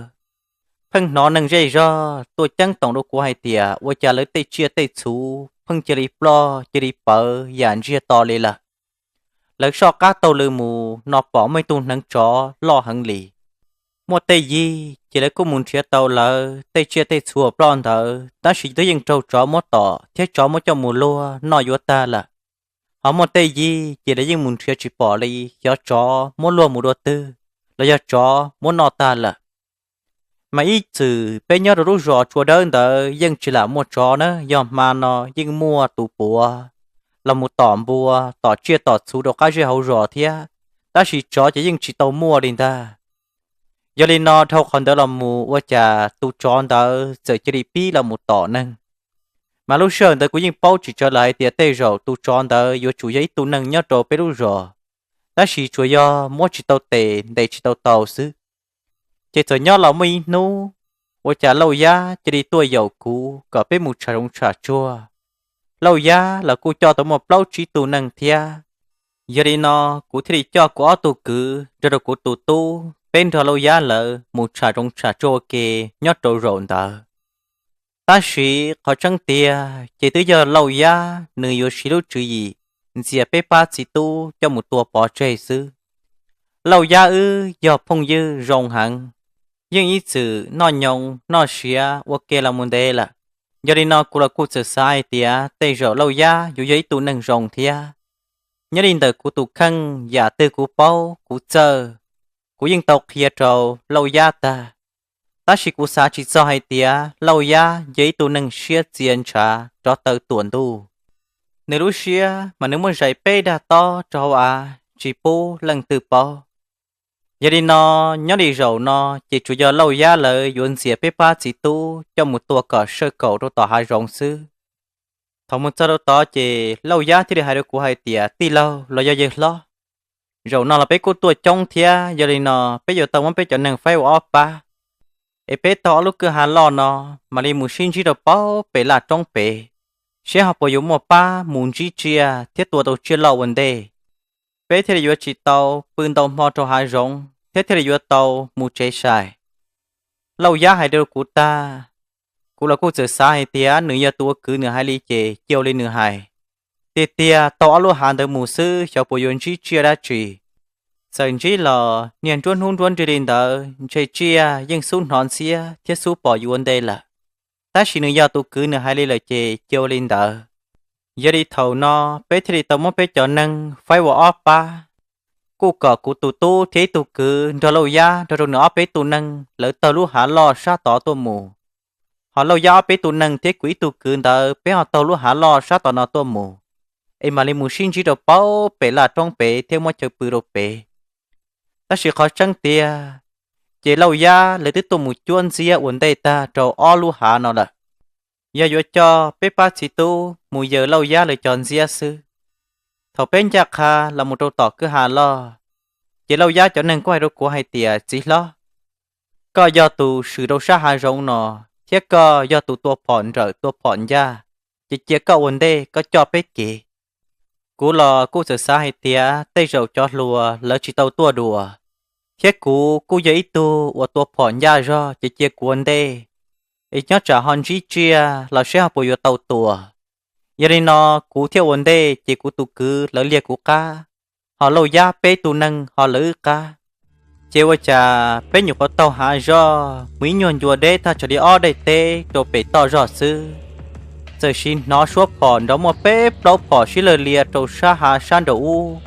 pheej hnov neeg zej zog tuaj ceeb toom rau kuv hais tias ua cas lawv tej tsiaj tej txhu pheej cia li ploj cia li pawv yam ntsiag to li lawm. Lawv soj qab taug lw mus no pom muaj ib tug hneev tsov loj heev li. Muaj tej yig ces lawv kuj mus nrhiav tau lawv tej tsiaj tej txhu uas ploj ntawd, tab sis twb yeej raug tsov muab tom thiab tsov muab coj mus luag noj yuav tag lawm. Ho muaj tej yig ces lawv yeej mus nrhiav tsis pom li, xyov tsov muab luag mus dua twg los yog tsov muab noj tag lawm. Mas ib txwm peb nyob rau lub zos Tsua Dawb ntawd yeej tsis lam muaj tsov na, yog hma no yeej muaj tus puav los mus tom npua, tom tsiaj tom txhu rau qab zej hauv zos thiab, tab sis tsov ces yeej tsis tau muaj li ntag. Yog li no dhau qhov ntawd los mus ua cas tus tsov ntawd txawm cia li pib los mus tom neeg. Mas lub sij hawm ntawd kuv yeej paub tsis tsawg lawm hais tias tej zaum tus tsov ntawd yuav tsum yog ib tug neeg nyob rau peb lub zos, tab sis tsuas yog muab tsis tau tes ntes tsis tau taus xwb. Ces txawm nyob los muaj ib hnub, ua cas Lauj Yab cia li tuaj yaum kuv kom peb mus tsham zoov tsham tsuag. Lauj Yab los kuj coj tau muaj plaub tsib tug neeg thiab. Yog li no kuv thiaj li coj kuv ob tug kwv nrog rau kuv tus tub, peb nrog Lauj Yab lawv mus tsham zoov tsham tsuag ua ke nyob rau zaum ntawd. Tab sis qhov tseeb tiag ces twb yog Lauj Yab nws yuav siv lub tswv yim ntxias peb pab txiv tub coj mus tua pov tseg xwb. Lauj Yab wb yog phooj ywg zoo heev, yeej ib txwm noj nyoos noj siav ua ke los mus ntev lawm. Yog li no kuv los kuj txawm xav hais tias tej zaum Lauj Yab yuav yog ib tug neeg zoo thiab. Nyob li ntawm kuv tus kheej, yam twg kuv paub kuv txawj, kuv yeej tau qhia rau Lauj Yab tag. Tab sis kuv xav tsis txog hais tias Lauj Yab yog ib tug neeg siab txia ntshav rov taw tuam ntuj. Nws lub siab mas nws muaj zais peb dag tob rau hauv av tsis pub leej twg paub. Yog li no, nyob li zaum no ces tsuas yog Lauj Yab lawv yuav ntxias peb pab txiv tub coj mus tua kom sawv kaum rau tom hav zoov xwb. Thaum mus txog rau tod ces Lauj Yab thiaj li hais rau kuv hais tias, tij laug los yog yawg hlob, zaum no los peb kuj tuaj coob thiab, yog li no peb yuav tau muab peb cov neeg faib ua ob pab, es peb taug ob lub kwj ha loj no mam li mus sib ntsib rau paub pem laj roob pem, seb ho puas yuav muaj pab mus ntsib tsiaj thiab tua tau tsiaj loj ua ntej. Peb thiaj li yuav tsis tau pw ntau hmo rau hav zoov thiab thiaj li yuav tau mus tsev sai. Lauj Yab hais rau kuv tag, kuv los kuj txawm xav hais tias nws yog tus ua kwv nws hais li ces cia li nws hais. Tiag tiag taug ob lub hav ntawd mus xwb xyov puas yuav ntsib tsiaj dab tsi. Txawm ntsib los niag nruab hnub nruab nrig li ntawd ntshe tsiaj yeej xub hnov ntxhiab thiab xub pom yus ua ntej lawm. Tab sis nws yog tus kwv nws hais li lawm ces cia li ntawd. Yog li thaum no peb thiaj li tau muab peb cov neeg faib ua ob pab, kuj kom kuv tus tub thiab ib tug kwv nrog Lauj Yab nrog rau nws ob peb tug neeg lawv taug lub hav loj sab tod tuaj mus. Ho Lauj Yab ob peb tug neeg thiab kuv ib tug kwv ntawd peb ho taug lub hav loj sab tod no tuaj mus, es mam li mus sib ntsib rau paub pem laj roob pem thiab muab chaw pw rau pem. Tab sis qhov tseeb tiag, ces Lauj Yab lawv twb tuaj mus cuab ntxiab ua ntej tag rau ob lub hav no lawm. Yog yuav coj peb pab txiv tub mus yaws Lauj Yab lawv cov ntxiab xwb. Thaum peb ncaj qha los mus rau tom kwj ha loj, ces Lauj Yab cov neeg kuj hais rau kuv hais tias, Txiv hlob, koj yog tus swm rau sab hav zoov no, thiab koj yog tus tua phom nrawm tua phom ncaj, ces cia koj ua ntej koj coj peb kev. Kuv los kuj txawm xav hais tias tej zaum cov hluas lawv tsis tau tuaj dua, thiab kuv kuj yog ib tug uas tua phom ncaj zog ces cia kuv ua ntej, es nyob tsam ho ntsib tsiaj los seb ho puas yuav tau tua. Yog li no kuv thiaj ua ntej ces kuv tus kwv lawv liag kuv qab, ho Lauj Yab peb tug neeg ho lawv wb qab. Ces ua cas peb nyuam qhuav taug hav zog mus ib nyuag ncua deb thaj tsam li ob daim teb rau pem toj zog xwb, txawm sim hnov suab phom nrov muaj peb plaub phom sib lawg lias rau sab hav sab nraum ub,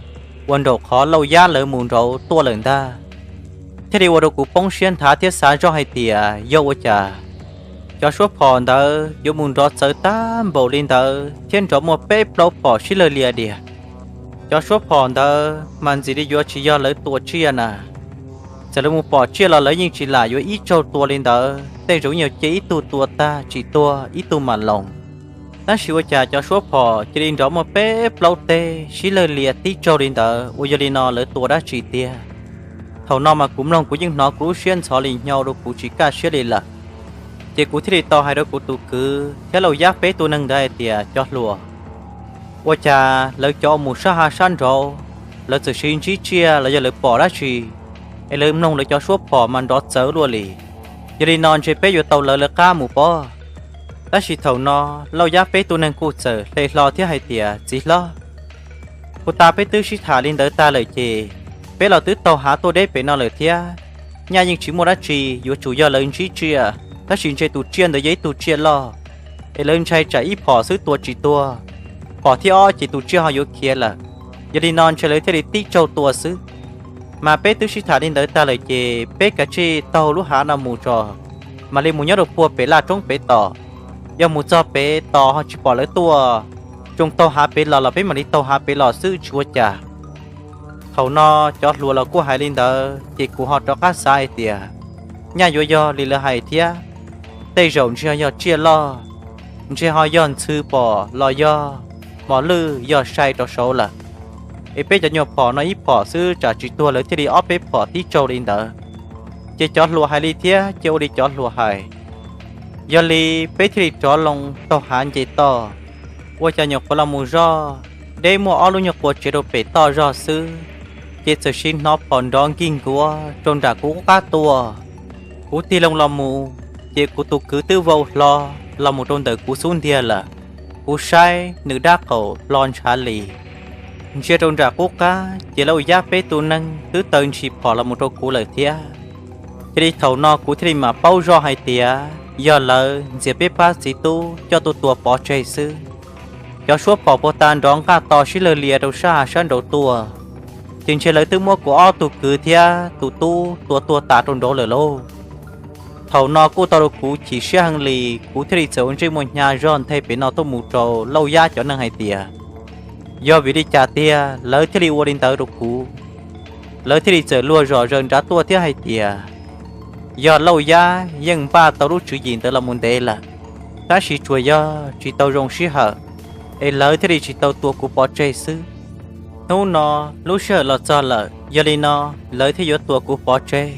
uas nraum qhov Lauj Yab lawv mus nraud tuaj lawm ntag. Thiaj li ua rau kuv poob siab nthav thiab xav zoj hais tias yog ua cas cov suab phom ntawd yuav mus nrov txawv tag npaum li ntawd thiab nrov muaj peb plaub phom sib lawg lias dias. Cov suab phom ntawd mas ntxim li yuav tsis yog lawv tua tsiaj na. Txawm lawv mus pom tsiaj los lawv yeej tsis lam yuav ib tsaug tua li ntawd, tej zaum nyuag cia ib tug tua tag tsis tuag ib tug mam loos. Tab sis ua cas cov suab phom cia li nrov muaj peb plaub teg sib lawg lias tib tsaug li ntawd, ua yog li no lawv tua dab tsi tiag? Thaum no mas kuv mloog kuv yeej hnov kuv lub siab ntxhov li hnyo rau kuv tsis kaj siab li lawm. Ces kuv thiaj li tau hais rau kuv tus kwv thiab Lauj Yab peb tug neeg ntawd hais tias, Cov hluas, ua cas lawv cov mus sab hav sab nraud, lawv txawm sim ntsib tsiaj los yog lawv pom dab tsi, es lawv mloog lawv cov suab phom mas nrov txawv luaj li. Yog li no ntshe peb yuav tau lawv lawv qab mus pob. Tab sis thaum no Lauj Yab peb tug neeg kuj txawm hle hlo thiab hais tias, Txiv hlob, puag ta peb twb sib tham li ntawd tag lawm ces peb los twb taug hav tuaj deb pem no lawm thiab. Nyaj yeej tsis muaj dab tsi, yuav tsum yog lawv ntsib tsiaj, tab sis ntshe tus tsiaj ntawd yog ib tug tsiaj loj, es lawv ntshai tsam ib phom xwb tua tsis tuag, phom thib ob ces tus tsiaj ho yuav khiav lawm. Yog li no ntshe lawv thiaj li tib tsaug tua xwb. Mas peb twb sib tham li ntawd tag lawm ces peb kav tsij taug lub hav no mus tso, mam li mus nyob rau puag pem laj roob pem tos. Yog mus txog pem tos ho tsis pom lawv tuaj, zoo taug hav pem los los peb mam li taug hav pem los xwb tsis ua cas. Thaum no cov hluas los kuj hais li ntawd ces kuv ho rov qab xav hais tias, nyaj yuav yog li lawv hais thiab, tej zaum ntshe yog tsiaj loj, ntshe ho yog ntxhw pom los yog mos lwj yog sai rau saud lawm. Es peb cov nyuag phom no ib phom xwb tsam tsis tuag lawv thiaj li ob peb phom tib tsaug li ntawd. Ces cov hluas hais li thiab ces ua li cov hluas hais. Yog li peb thiaj li rov loo taug hav nce toj, ua cas nyuam qhuav los mus zoj deb muaj ob lub nyuag qua tsev rau pem toj zog xwb, ces txawm sim hnov phom nrov nkig nkuav rau nram kuv qub qab tuaj. Kuv tig loo los mus, ces kuv tus kwv twb vau hlo los mus rau ntawm kuv xub ntiag lawm. Kuv saib nws dab qaum hlo ntshav li, ntsia rau nram qub qab ces Lauj Yab peb tus neeg twb taw ntshis phom los mus rau kuv lawm thiab. Cia li thaum no kuv thiaj li mam paub zoj hais tias yog lawv ntxias peb pab txiv tub coj tuaj tua pov tseg xwb. Cov suab phom puag ta nrov nqaj to sib lawg lias rau sab hav sab nraud tuaj, ces ntshe lawv twb muab kuv ob tug kwv thiab tus tub tua tuag tas rau nraud lawm lauj. Thaum no kuj tau rau kuv chim siab heev li, kuv thiaj li txawm ua ntsej muag hnyav zog nthe pem no tuaj mus rau Lauj Yab cov neeg hais tias, yog vim li cas tiag lawv thiaj li ua li ntawd rau kuv. Lawv thiaj li txawm luag zom zaws nrad tuaj thiab hais tias, yog Lauj Yab yeej npaj tau lub tswv yim ntawd los mus ntev lawm, tab sis tsuas yog tsis tau zoo sij hawm, es lawv thiaj li tsis tau tua kuv pov tseg xwb. Hnub no lub sij hawm los txog lawm, yog li no lawv thiaj yuav tua kuv pov tseg.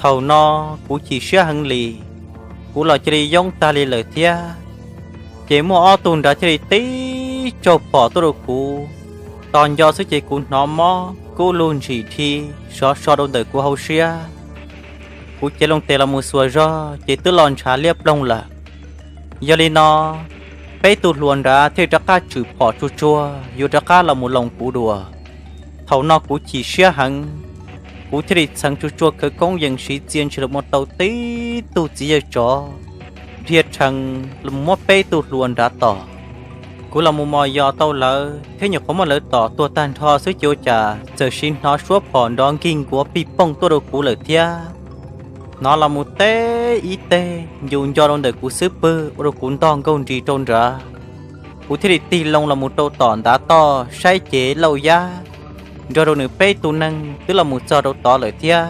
Thaum no kuv chim siab heev li, kuv los cia li yoob tag li lawm thiab. Ces muaj ob tug nrad thiaj li tib tsaug phom tuaj rau kuv, tos nco xwb ces kuv hnov mob kub lug ntshis dhi sov so rau ntawm kuv hauv siab. Kuv cev loo tes los mus xuas zog ces twb los ntshav liab ploog lawm. Yog li no, peb tug hluas nrad thiaj li rov qab tswm phom tsuag tsuag yuav rov qab los mus loos kuv dua. Thaum no kuv chim siab heev, kuv thiaj li txheev tsuag tsuag khawv koob yees siv txia ntshis los mus tau tib tug txiv yawg tsov dhia rhees los mus muab peb tug hluas nrad tom. Kuv los mus mos yos tau lawv thiab nyuam qhuav muab lawv tom tuag tag nrho xwb ces ua cas txawm sim hnov suab phom nrov nkig nkuav pij pooj tuaj rau kuv lawm thiab. Hnov los mus teb ib teg ncus nco rau ntawm kuv xub pwg ua rau kuv ntog nkaug nris rau nrad. Kuv thiaj li tig loo los mus rau tom ntav toj saib ces Lauj Yab nrog rau nws peb tug neeg twb los mus txog rau tod lawm thiab.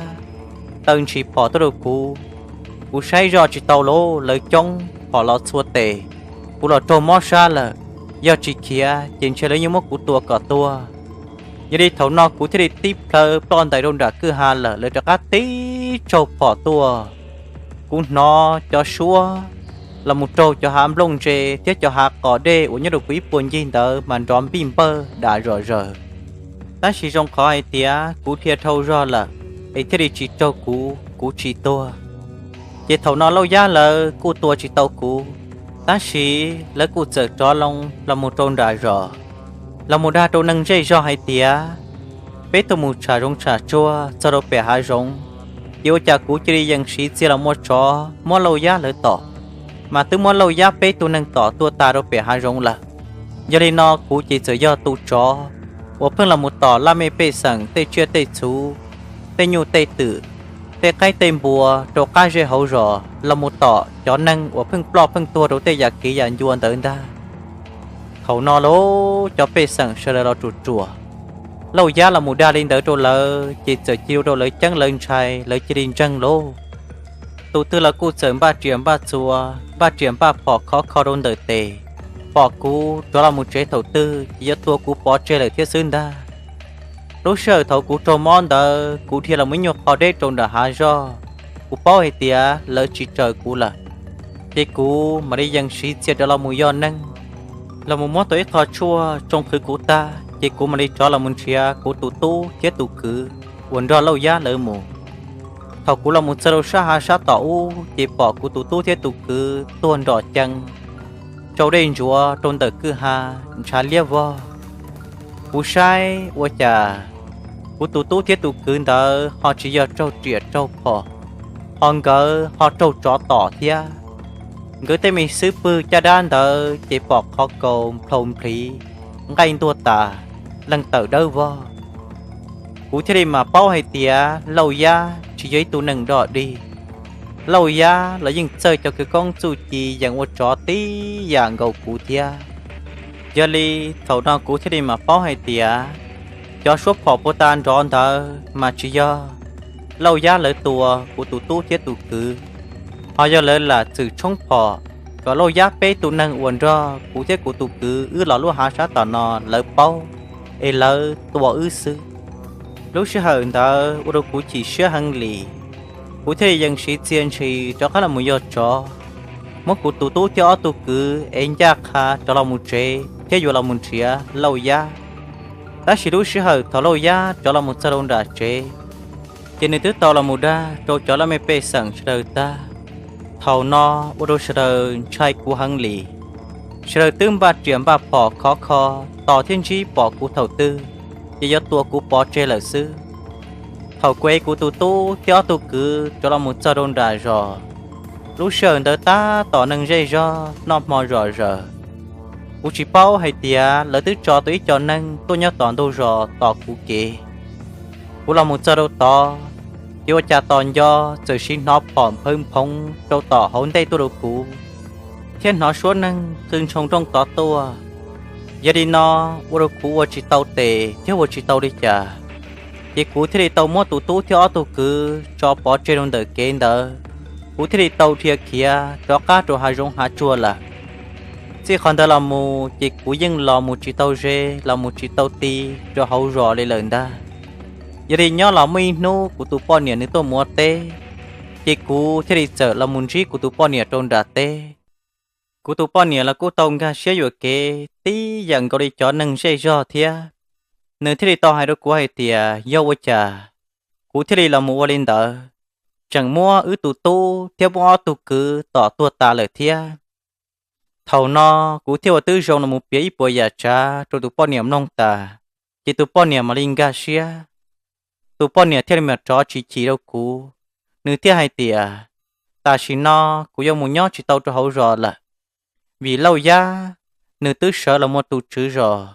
taw ntshis phom tuaj rau kuv. Kuv saib zoj tsis tau lauj, lawv coob phom los txhua tes, kuv los raug mob sab lawm. Yog tsis khiav ces ntshe lawv yeej muab kuv tua kom tuag. Yog li thaum no kuv thiaj li tib plhaw ploj ntais rau nram kwj ha lawm, lawv rov qab tib tsaug phom tuaj. Kuv hnov cov suab los mus raug cov hav nplooj ntse thiab cov hav qos dej uas nyob rau kuv ib puag ncig ntawd mas nrov npij npawj dam zom zaws. Tab sis zoo qhov hais tias kuv dhia dhau zog lawm, es thiaj li tsis raug kuv, kuv tsis tuag. Ces thaum no Lauj Yab lawv kuj tua tsis tau kuv, tab sis lawv kuj txawm rov loo los mus rau nram zos, los mus dag rau neeg zej zog hais tias, peb tuaj mus tsham zoov tsham tsuag txog rau pem hav zoov, ces ua cas kuv cia li yees siv txia los muaj tsov muab Lauj Yab lawv tom, mas twb muab Lauj Yab peb tug neeg tom tuag tas rau pem hav zoov lawm. Yog li no kuv ces txawm yog tus tsov uas pheej los mus tom laj mej pej xeem tej tsiaj tej txhu, tej nyuj tej twm, tej qaib tej npua rau qab zej hauv zos los mus tom cov neeg uas pheej ploj pheej tuag rau tej yam kev yam ncua ntawd ntag. Thaum no lauj, cov pej xeem sawv daws los ruam ruam, Lauj Yab los mus dag li ntawd rau lawv ces txawm cia li ua rau lawv ceeb lawv ntshai, lawv cia li ntseeg lauj. Tus twg los kuj txawm npaj riam npaj txuas, npaj riam npaj phom khov kho rau ntawm tes, pom kuv rov los mus tsev thaum twg ces yuav tua kuv pov tseg lawm thiab xwb ntag. Lub sij hawm thaum kuv raug mob ntawd kuv dhia los mus ib nyuag qho deb rau nram hav zog, kuv paub hais tias lawv tsis raws kuv lawm, ces kuv mam li yees siv txia rov los mus yog neeg, los mus muab tau ib qho tshuaj tsoo qhwv kuv tag ces kuv mam li rov los mus nrhiav kuv tus tub thiab tus kwv uas nrog Lauj Yab lawv mus. Thaum kuv los mus txog rau sab hav sab tom ub ces pom kuv tus tub thiab tus kwv tuag nrom cees, tsau dej ntsuav rau ntawm kwj ha, ntshav liab vog. Kuv saib ua cas kuv tus tub thiab tus kwv ntawd ho tsis yog raug riam raug phom, ho nkawd ho raug tsov tom thiab. Nkawd tej me xub pwg caj dab ntawd ces pom qhov kaus nplhaus nplhiv, nqaij ntuag tas, leeg tawm dawb vog. Kuv thiaj li mam paub hais tias Lauj Yab tsis yog ib tug neeg dog dig. Lauj Yab los yeej txawj cov kwv koob txuj ci yees ua tsov tib yam nkaus kuv thiab. Yog li thaum no kuv thiaj li mam paub hais tias cov suab phom puag ta nrov ntawd mas tsis yog Lauj Yab lawv tua kuv tus tub thiab tus kwv, ho yog lawv lam txwm tshoob phom kom Lauj Yab peb tus neeg uas nrog kuv thiab kuv tus kwv wb los lub hav sab tom no lawv paub, es lawv tua wb xwb. Lub sij hawm ntawd ua rau kuv chim siab heev li, kuv thiaj li yees siv txia ntshis rov qab los mus yog tsov, muab kuv tus tub thiab ob tug kwv ev ncaj qha rov los mus tsev thiab yuav los mus nrhiav Lauj Yab. Tab sis lub sij hawm thaum Lauj Yab rov los mus txog rau nram tsev, ces nws twb tau los mus dag rau cov laj mej pej xeem sawv daws tag. Thaum no ua rau sawv daws ntshai kuv heev li. Sawv daws twb npaj riam npaj phom khov kho, tos thiab ntsib pom kuv thaum twg, ces yuav tua kuv pov tseg lawm xwb. Thaum kuv ev kuv tus tub thiab ob tug kwv rov los mus txog rau nram zos, lub sij hawm ntawd tab tom neeg zej zog noj hmo zom zaws. Kuv tsis paub hais tias lawv twb tso tau ib co neeg tuaj nyob tom ntug zos tos kuv kev. Kuv los mus txog rau tod, ces ua cas tos nco txawm siv hnov phom nphawv nphoov rau tom hauv ntej tuaj rau kuv, thiab hnov suab neeg qw ntshoo nrooj tod tuaj. Yog li no ua rau kuv ua tsis tau tes thiab ua tsis tau li cas, ces kuv thiaj li tau muab tus tub thiab ob tug kwv tso pov tseg rau ntawm kev ntawd. Kuv thiaj li tau dhia khiav rov qab rau hav zoov hav tsuag lawm. Txij qhov ntawd los mus ces kuv yeej los mus tsis tau ze los mus tsis tau ti rau hauv zos li lawm ntag. Yog li nyob los muaj ib hnub kuv tus poj niam nws tuaj mus ua teb, ces kuv thiaj li txawm los mus ntsib kuv tus poj niam rau nram teb. Kuv tus poj niam los kuj tau nkag siab yuam kev tib yam nkaus li cov neeg zej zog thiab. Nws thiaj li tau hais rau kuv hais tias yog ua cas kuv thiaj li los mus ua li ntawd, tseem muab wb tus tub thiab muab ob tug kwv tom tuag tas lawm thiab. Thaum no kuv thiaj ua tib zoo los mus piav ib puas yam tsav rau tus poj niam mloog tas, ces tus poj niam mam li nkag siab. Tus poj niam thiaj li mam rov tsis chim rau kuv, nws thiaj hais tias tam sim no kuv yuav mus nyob tsis tau rau hauv zos lawm, vim Lauj Yab nws twb sawv los mus ua tus tswv zos,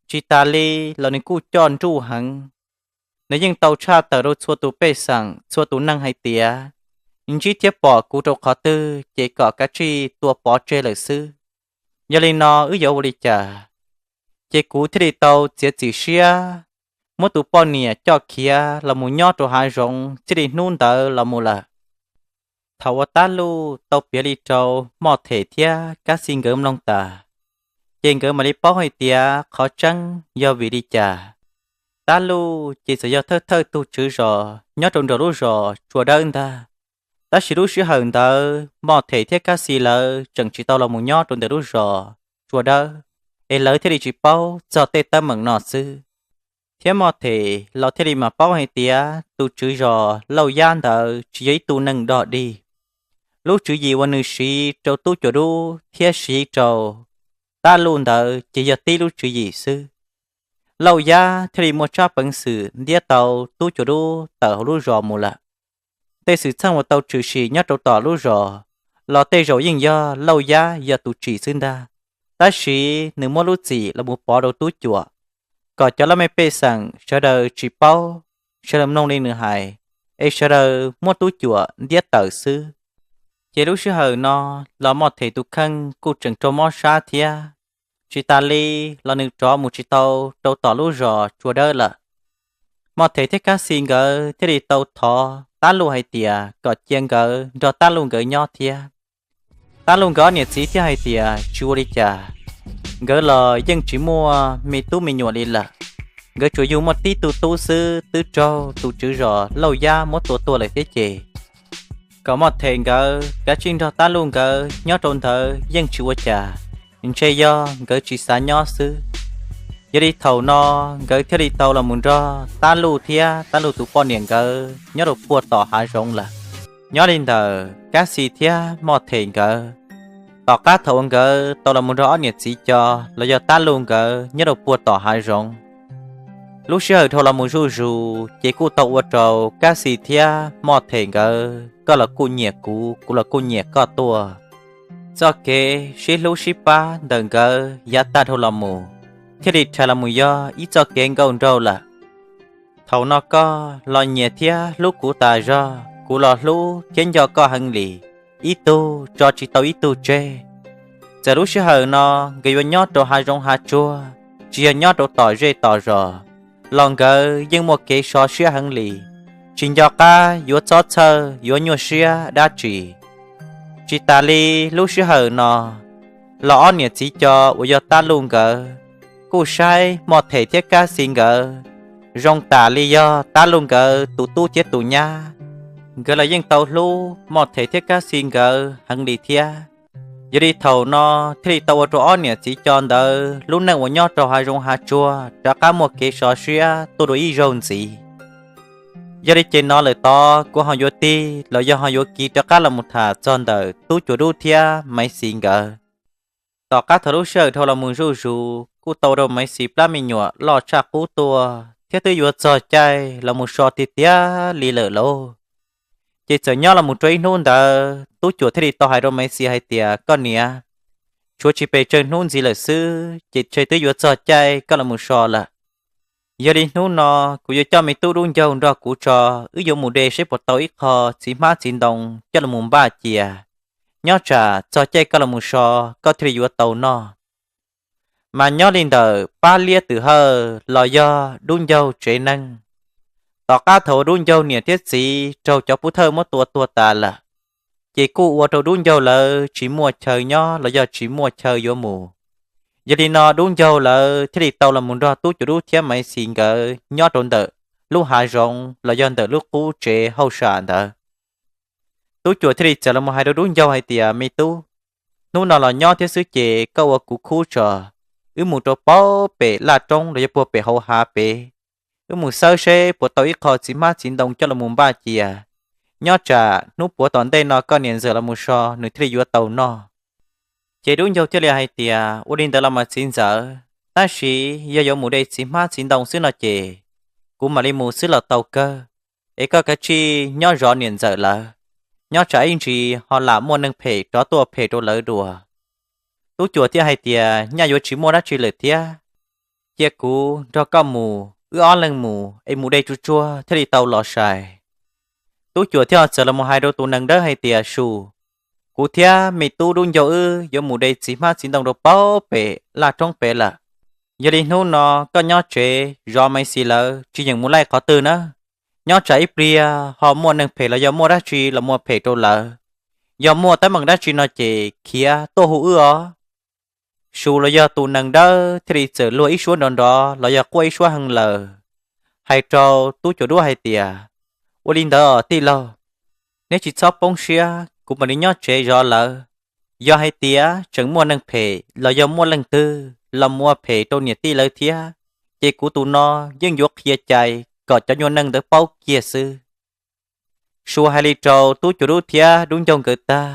tsis tas li los nws kuj coj nruj heev. Nws yeej tau tshaj tawm rau txhua tus pej xeem txhua tus neeg hais tias ntsib thiab pom kuv rau qhov twg ces kom kav tsij tua pov tseg lawm xwb. Yog li no wb yuav ua li cas? Ces kuv thiaj li tau txiav txim siab muab tus poj niam coj khiav los mus nyob rau hav zoov txij li hnub ntawd los mus lawm. Thaum uas Tab Luj tau piav li rau Moj Them thiab Kab Xis nkawd mloog tas, ces nkawd mam li paub hais tias qhov tseeb yog vim li cas. Tab Luj ces txawm yog thawj thawj tug tswv zos nyob rau nram lub zos Tsua Dawb ntag. Tab sis lub sij hawm ntawd Moj Them thiab Kab Xis lawv tseem tsis tau los mus nyob rau ntawm lub zos Tsua Dawb, es lawv thiaj li tsis paub txog tej teeb meem no xwb. Thiab Moj Them los thiaj li mam paub hais tias tus tswv zos Lauj Yab ntawd tsis yog ib tug neeg dog dig. Lub tswv yim uas nws siv rau Tub Cuam Dub thiab siv rau Tab Luj ntawd ces yog tib lub tswv yim xwb. Lauj Yab thiaj li muaj tsab peev xwm ntiab tau Tub Cuam Dub tawm hauv lub zos mus lawm. Tej xwm txheej uas tau tshwm sim nyob rau tom lub zos los tej zaum yeej yog Lauj Yab yog tus tsim xwb ntag. Tab sis nws muab lub txim los mus pov rau Tub Cuam, kom cov laj mej pej xeem sawv daws tsis paub, sawv daws mloog li nws hais, es sawv daws muab Tub Cuam ntiab tawm xwb. Ces lub sij hawm no los Moj Them tus kheej kuj tseem raug mob sab thiab. Tsis tas li los nws rov mus tsis tau rau tom lub zos Tsua Dawb lawm. Moj Them thiab Kab Xis nkawd thiaj li tau thov Tab Luj hais tias kom cia nkawd nrog Tab Luj nkawd nyob thiab. Tab Luj nkawd ob niam txiv thiaj hais tias tsis ua li cas, nkawd los yeej tsis muaj me tub me nyuam li lawm. Nkawd tsuas yug muaj tib tug tub xwb twb raug tus tswv zos Lauj Yab muab tua tuag lawm thiab ces kom Moj Them nkawd kav tsij nrog Tab Luj nkawd nyob rau ntawd yeej tsis ua cas, ntshe yog nkawd tsis xav nyob xwb. Yog li thaum no nkawd thiaj li tau los mus nrog Tab Luj thiab Tab Luj tus poj niam nkawd nyob rau puag tom hav zoov lawm. Nyob li ntawm Kab Xis thiab Moj Them nkawd, tom qab thaum uas nkawd tau los mus nrog ob niam txiv co los yog Tab Luj nkawd nyob rau puag tom hav zoov, lub sij hawm dhau los mus zuj zus ces kuj tau ua rau Kab Xis thiab Moj Them nkawd koj los kuj nyiam kuv, kuv los kuj nyiam koj tuaj. Txoj kev sib hlub sib pab ntawm nkawd yav tag dhau los mus thiaj li rhais los mus yog ib txoj kev nkauj nraug lawm. Thaum no koj los nyiam thiab hlub kuv tas zog, kuv los hlub thiab nco koj heev li, ib tug tso tsis tau ib tug tseg. Txawm lub sij hawm no nkawd yuav nyob rau hav zoov hav tsuag, tsis yog nyob rau tom zej tom zos, los nkawd yeej muaj kev sov siab heev li, tsis nco qab yuav txhob txhawj yuav nyuaj siab dab tsi. Tsis tas li lub sij hawm no los ob niam txiv co uas yog Tab Luj nkawd kuj saib Moj Them thiab Kab Xis nkawd zoo tas li yog Tab Luj nkawd tus tub thiab tus nyab. Nkawd los yeej tau hlub Moj Them thiab Kab Xis nkawd heev li thiab. Yog li thaum no thiaj li tau ua rau ob niam txiv co ntawd lub neej uas nyob rau hav zoov hav tsuag rov qab muaj kev sov siab tuaj dua ib zaug ntxiv. Yog li ces no lawm tod kuv ho yuav tig los yog ho yuav kiv rov qab los mus tham txog ntawm Tub Cuam Dub thiab Maiv Xis nkawd. Tom qab thaum lub sij hawm dhau los mus zuj zus kuj tau ua rau Maiv Xis plab me nyuam loj tshaj qub tuaj thiab twb yuav txog caij los mus so tiag tiag li lawm lauj. Ces txawm nyob los mus rau ib hnub ntawd Tub Cuam thiaj li tau hais rau Maiv Xis hais tias, koj niam, tshuav tsis pes tsawg hnub ntxiv lawm xwb ces ntshe twb yuav txog caij koj los mus so lawm. Yog li hnub no kuv yuav coj me tub Dub Ncaug nrog kuv tso, wb yuav mus de seb puas tau ib qho txiv hmab txiv ntoo coj los mus npaj cia. Nyob tsam txog caij koj los mus so, koj thiaj li yuav tau noj. Mas nyob li ntawm pab liab twm hawj los yog Dub Ncaug tsev neeg, tom qab thaum uas Dub Ncaug niam thiab txiv raug cov pov thawj muab tua tuag tas lawm, ces kuj ua rau Dub Ncaug lawv tsis muaj chaw nyob los yog tsis muaj chaw yuav mus. Yog li no Dub Ncaug lawv thiaj li tau los mus nrog Tub Cuam Dub thiab Maiv Xis nkawd nyob rau ntawm lub hav zoov los yog ntawm lub qub tsev hauj sam ntawd. Tub Cuam thiaj li txawm los mus hais rau Dub Ncaug hais tias, me tub, hnub no los nyob thiab xwb ces koj ua kuv khub tso, wb mus rau puag pem laj roob los yog puag pem hauv hav pem, wb mus xawb seb puas tau ib qho txiv hmab txiv ntoo coj los mus npaj cia. Nyob tsam hnub puav tom ntej no koj niam ntxawm los mus so nws thiaj li yuav tau noj. Ces Dub Ncaug thiaj li hais tias, ua li ntawd los mas txiv ntxawm, tab sis yog yuav mus de txiv hmab txiv ntoo xwb no ces kuv mam li mus xwb los tau kawg, es koj kav tsij nyob zov niam ntxawm lawv, nyob tsam ib ntsis ho lam muaj neeg phem rov tuaj phem rau lawv dua. Tub Cuam thiaj hais tias, nyaj yuav tsis muaj dab tsi lawm thiab, cia kuv nrog koj mus, wb ob leeg mus es mus de tsuag tsuag thiaj li tau los sai. Tub Cuam thiaj txawm los mus hais rau tus nees dawb hais tias, su, kuv thiab me tub Dub Ncaug wb yuav mus de txiv hmab txiv ntoo rau puag pem laj roob pem lawm. Yog li hnub no koj nyob tsev zov Maiv Xis lawv tsis yeem mus laij qhov twg na. Nyob tsam ib pliag ho muaj neeg phem los yog muaj dab tsi los mus phem rau lawv. Yog muaj teeb meem dab tsi no ces khiav tuaj hu wb os. Su los yog tus nees dawb thiaj li txawm luag ib suab nrov nrov los yog quaj ib suab heev lawm, hais rau Tub Cuam Dub hais tias, Ua li ntawd os tij laug, neb tsis txhob poob siab, kuv mam li nyob tsev zov lawv. Yog hais tias tseem muaj neeg phem los yog muaj leej twg los mus ua phem rau niam tij lawv thiab, ces kuv tus no yeej yuav qhia cai kom cov nyuag neeg ntawd paub kiag xwb. Su hais li rau Tub Cuam Dub thiab Dub Ncaug nkawd tag,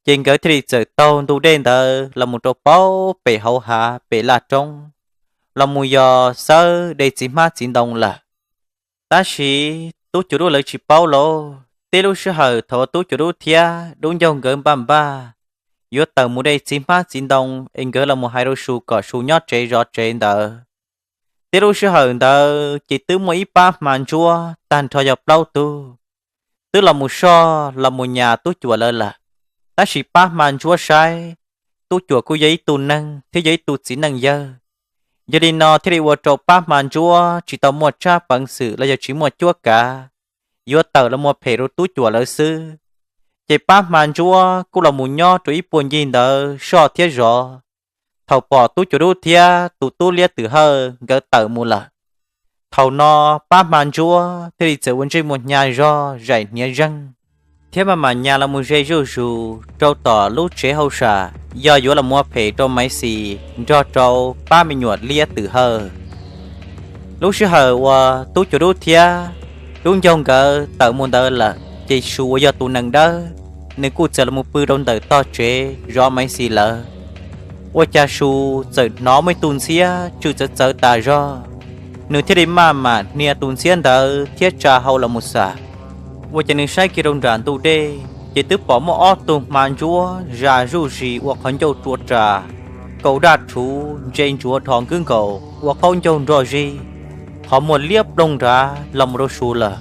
ces nkawd thiaj li txawm taug ntu dej ntawd los mus rau paub pem hauv hav pem laj roob, los mus yos xawb de txiv hmab txiv ntoo lawm. Tab sis Tub Cuam Dub lawv tsis paub lauj, tib lub sij hawm thaum Tub Cuam Dub thiab Dub Ncaug nkawd npaj npaj yuav tawm mus de txiv hmab txiv ntoo es nkawd los mus hais rau Su kom Su nyob tsev zov tsev ntawd, tib lub sij hawm ntawd ces twb muaj ib pab hma ntsuab tag nrho yog plaub tug twb los mus soj los mus nyas Tub Cuam lawv lawm. Tab sis pab hma ntsuab saib Tub Cuam kuj yog ib tug neeg thiab yog ib tug txiv neej yawg, yog li no thiaj li ua rau pab hma ntsuab tsis tau muaj tsab peev xwm los yog tsis muaj cuab kav, yuav tawm los mus phem rau Tub Cuam lawv xwb. Ces pab hma ntsuab kuj los mus nyob rau ib puag ncig ntawd soj thiab zov. Thaum pom Tub Cuam Dub thiab tus tub liab twm hawj nkawd tawm mus lawm, thaum no pab hma ntsuab thiaj li txawm ua ntsej muag hnyav zog zaim hniav zeeg, thiab maj mam nyas los mus ze zuj zus rau tom lub tsev hauj sam, yog yuav los mus ua phem rau Maiv Xis nrog rau pab me nyuam liab twm hawj. Lub sij hawm uas Tub Cuam Dub thiab Dub Ncaug nkawd tawm mus ntawd lawm, ces Su uas yog tus nees dawb, nws kuj txawm los mus pw rau ntawm tog tsev zov Maiv Xis lawv. Ua cas Su txawm hnov muaj ib tug ntxhiab tsw txawv txawv tas zog, nws thiaj li maj mam hnia tus ntxhiab ntawd thiab tsa hau los mus xam. Ua cas nws saib kiag rau nram ntug dej ces twb pom muaj ob tug hma ntsuab zas zuj zis ua qhov ncauj rua ras, kaus daj rhuv ntse ntsuav dhos nkwb nkaus ua qaub ncaug nroj zig, qhov muag liab ploog nrad los mus rau Su lawm.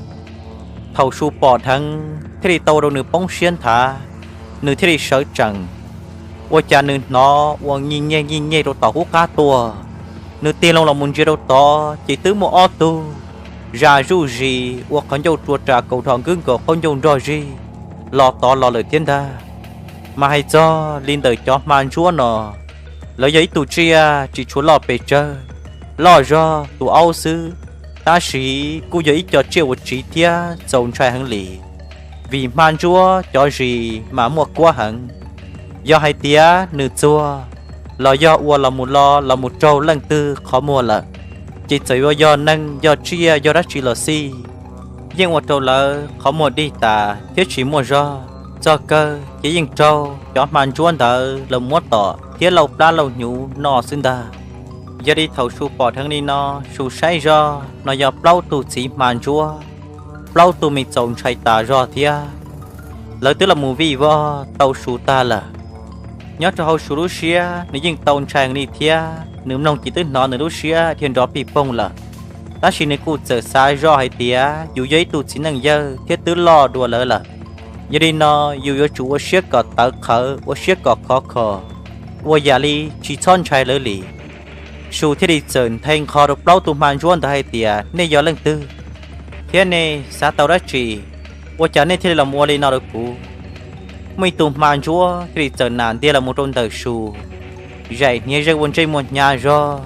Thaum Su pom dheev thiaj li tau ua rau nws poob siab nthav, nws thiaj li sawv tsees. Ua cas nws hnov ua nyiaj nyiaj nyiaj nyiaj rau tom qub qab tuaj, nws tig loo los mus ntsia rau tod ces twb muaj ob tug zas zuj zis ua qhov ncauj rua ras kaus dhos nkwb nkaus qaub ncaug nroj zig los tod los lawm thiab ntag. Mas hais txog li ntawm cov hma ntsuab no, lawv yog ib tug tsiaj tsis tshua loj pes tsawg, loj zog tus aub xwb, tab sis kuj yog ib co tsiaj uas tsiv thiab txaus ntshai heev li. Vim hma ntsuab cov zis mas muaj kuab heev, yog hais tias nws txuag los yog ua los mus lo los mus raug leej twg qhov muag lawm, ces txawm yuav yog neeg yog tsiaj yog dab tsi los xij, yeej ua rau lawv qhov muag dig tas thiab tsis muaj zog, txog kawg ces yeej raug cov hma ntsuab ntawd los muab tom thiab lauj plab lauj hnyuv noj xwb ntag. Yog li thaum Su pom dheev li no, Su saib zoj no yog plaub tug txiv hma ntsuab, plaub tug me txaus ntshai tas zog thiab. Lawv twb los mus vij vog tau Su tag lawm. Nyob rau hauv Su lub siab nws yeej tau ntshai heev li thiab, nws mloog ces twb hnov nws lub siab dhia nrov pij poog lawm. Tab sis nws kuj txawm xav zoj hais tias yus yog ib tug txiv neej yawg thiab twb loj dua lawv lawm, yog li no yus yuav tsum ua siab kom tawv qhawv ua siab kom khov kho, ua yam li tsis txhob ntshai lawv li. Su thiaj li txawm nthe nqho rau plaub tug hma ntsuab ntawd hais tias, Nej yog leej twg? Thiab nej xav tau dab tsi? Ua cas nej thiaj li los ua li no rau kuv? Muaj ib tug hma ntsuab thiaj li txawm nam ntiag los mus rau ntawm Su, zaim hniav zeeg ua ntsej muag hnyav zog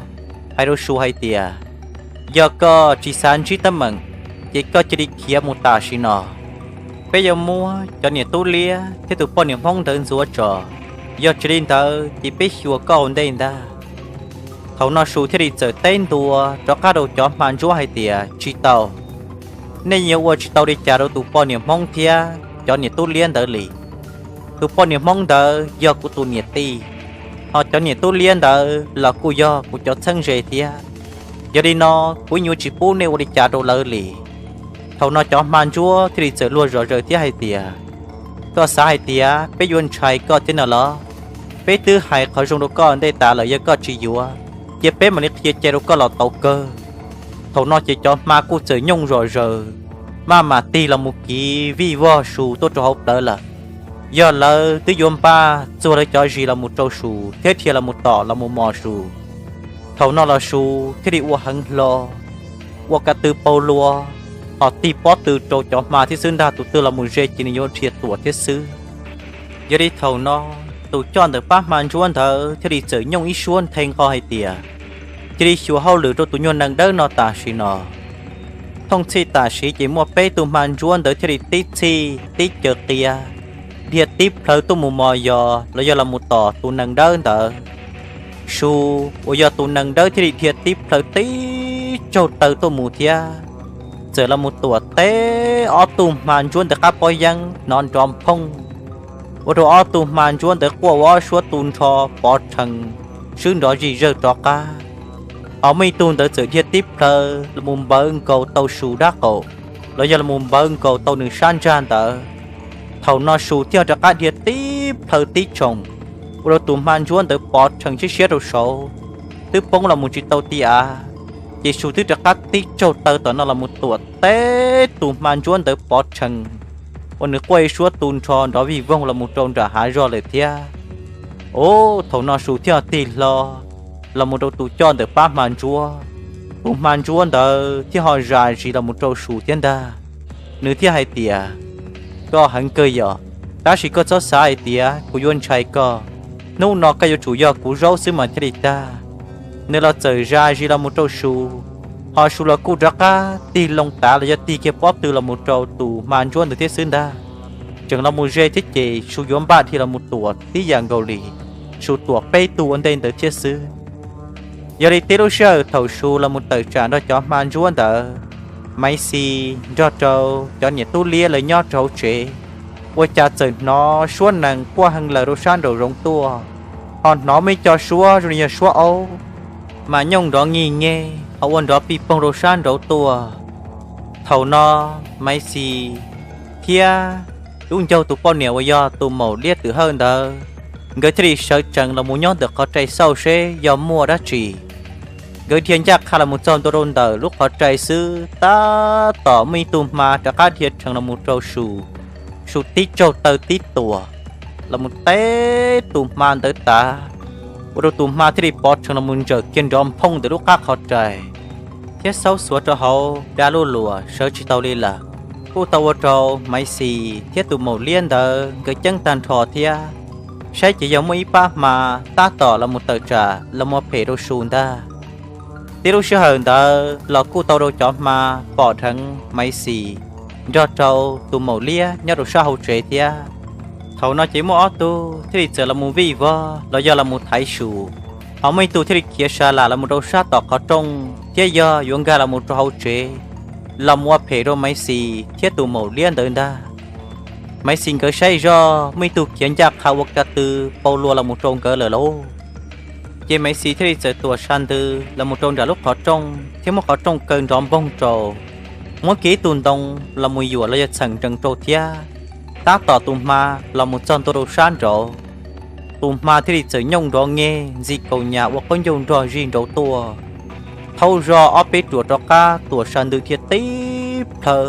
hais rau Su hais tias, Yog koj tsis xav ntsib teeb meem, ces koj cia li khiav mus tam sim no. Peb yuav muab cov niam tub liab thiab tus poj niam hmoob ntawd ntxuav tso, yog tsis li ntawd ces peb xyuas koj ua ntej ntag. Thaum no Su thiaj li txawm teb ntua rov qab rau cov hma ntsuab hais tias, Tsis tau, nej yuav ua tsis tau li cas rau tus poj niam hmoob thiab cov niam tub liab ntawd li. Tus poj niam hmoob ntawd yog kuv tus niam tij, ho cov niam tub liab ntawd los kuj yog kuv cov txheeb ze thiab. Yog li no kuv yuav tsis pub nej ua li cas rau lawv li. Thaum no cov hma ntsuab thiaj li txawm luag zom zaws thiab hais tias, Koj xav hais tias peb yuav ntshai koj thiab no los? Peb twb hais qhov zoo rau koj ntej tas lawm, yog koj tsis yuav, cia peb mam li qhia cai rau koj los tau kawg. Thaum no ces cov hma kuj txawm nyooj zom zaws, maj mam tig los mus kiv vij vog Su tuaj rau hauv plawv lawm. Yog lawv twb yuav npaj txuag lawv cov zis los mus rau Su thiab dhia los mus tom los mus mos Su. Thaum no los Su thiaj li ua heev hlo, ua ka tw pau lua, ho tig pob tw rau cov hma thiab xwb ntag, tus twg los mus ze ces nws yuav dhia tuam thiab xwb. Yog li thaum no, tus coj ntawm pab hma ntsuab ntawd thiaj li txawm nyooj ib suab nthe nqho hais tias, cia li xyuas hauj lwm rau tus nyuag nees dawb no tam sim no. Thooj txhij tam sim ces muaj peb tug hma ntsuab ntawd thiaj li tib txhij tib caws qia, dhia tib plhaw tuaj mus mos yos los yog los mus tom tus nees dawb ntawd. Su uas yog tus nees dawb thiaj li dhia tib plhaw tib tsaug taw tuaj mus thiab, txawm los mus tuam teb ob tug hma ntsuab ntawd qab pob yeeb hnov nrov nphooj, ua rau ob tug hma ntsuab ntawd quaj ua ob suab tu nrho pov rhees, swb nrov zis zawg rov qab. Ho muaj ib tug ntawd txawm dhia tib plhaw los mus npawv nkaus tau Su dab qaum, los yog los mus npawv nkaus tau nws sab ntsag ntawd. Thaum no Su thiaj rov qab dhia tib plhaw tib tshoom, ua rau tus hma ntsuab ntawd pov rhees siab siab rau saud, twb poob los mus tsis tau ti av. Ces Su twb rov qab tib tsaug taw tom no los mus tuam teb tus hma ntsuab ntawd pov rhees, uas nws quaj ib suab tu nrho nrov vij voog los mus rau nram hav zog lawm thiab. Ub, thaum no Su thiaj tig hlo los mus rau tus coj ntawm pab hma ntsuab. Tus hma ntsuab ntawd thiaj ho zam zis los mus rau Su thiab ntag. Nws thiaj hais tias, koj heev kawg yom, tab sis koj txhob xav hais tias kuv yuav ntshai koj. Hnub no koj yuav tsum yog kuv zaub xwb mas thiaj li tag. Nws los txawm zam zis los mus rau Su, ho Su los kuj rov qab tig loo tav los yog tig kiag pob tw los mus rau tus hma ntsuab ntawd thiab xwb ntag. Tseem los mus ze thiab ces Su yuav npaj dhia los mus tuam tib yam nkaus li Su tuam peb tug ua ntej ntawd thiab xwb. Yog li tib lub sij hawm thaum Su los mus tawm tsam nrog cov hma ntsuab ntawd, Maiv Xis nrog rau cov niam tub liab lawv nyob rau hauv tsev, ua cas txawm hnov suab nees quaj heev lawm rau sab nraum zoov tuaj, ho hnov muaj ib co suab zoo li yog suab aub mas nyooj nrov nyig nyeg ho ua nrov pij poog rau sab nraud tuaj. Thaum no Maiv Xis thiab Tub Ncaug tus poj niam uas yog tus maum liab twm hawj ntawd, nkawd thiaj li sawv tsees los mus nyob ntawm qhov rai xauj seb yog muaj dab tsi. Nkawd dhia ncaj qha los mus txog ntua rau ntawm lub qhov rai xwb, tab tom muaj ib tug hma rov qab dhia rhees los mus rau Su. Su tib tsaug taw tib tuam los mus teb tus hma ntawd tas, ua rau tus hma thiaj li pov rhees los mus ntsawm kiag nrov nphooj ntawm lub qab qhov rai thiab xaub xuav rau hauv dab lub luam sawv tsis tau li lawm. Kuj tau ua rau Maiv Xis thiab tus maum liab ntawd nkawd ceeb tag nrho thiab, saib ces yog muaj ib pab hma tab tom los mus tawm tsam los mus phem rau Su ntag. Tib lub sij hawm ntawd los kuj tau rau cov hma pom dheev Maiv Xis nrog rau tus maum liab nyob rau sab hauv tsev thiab. Thaum no ces muaj ob tug thiaj li txawm los mus vij vog los yog los mus thaiv Su, ho muaj ib tug thiaj li khiav sa lam los mus rau sab tom qhov rooj thiab yog yuav nkag los mus rau hauv tsev los mus ua phem rau Maiv Xis thiab tus maum liab ntawd ntag. Maiv Xis nkawd saib zoj muaj ib tug khiav ncaj qha ua ka tw pau lua los mus rau nkawd lawm lauj. Ces Maiv Xis thiaj li txawm tuam sa ntws los mus rau nram lub qhov rooj thiab muab qhov rooj kaw nrov npoog rau, muab kiag ib tug ntoo los mus yuam los yog txheem nrees rau thiab, tab tom tus hma los mus txog ntua rau sab nraud. Tus hma thiaj li txawm nyooj nrov nyeg ntxi kaus nyas ua qaub ncaug nrog zig nraud tuaj. Thaub zog ob peb ruam rov qab tuam sa ntws dhia tib plhaw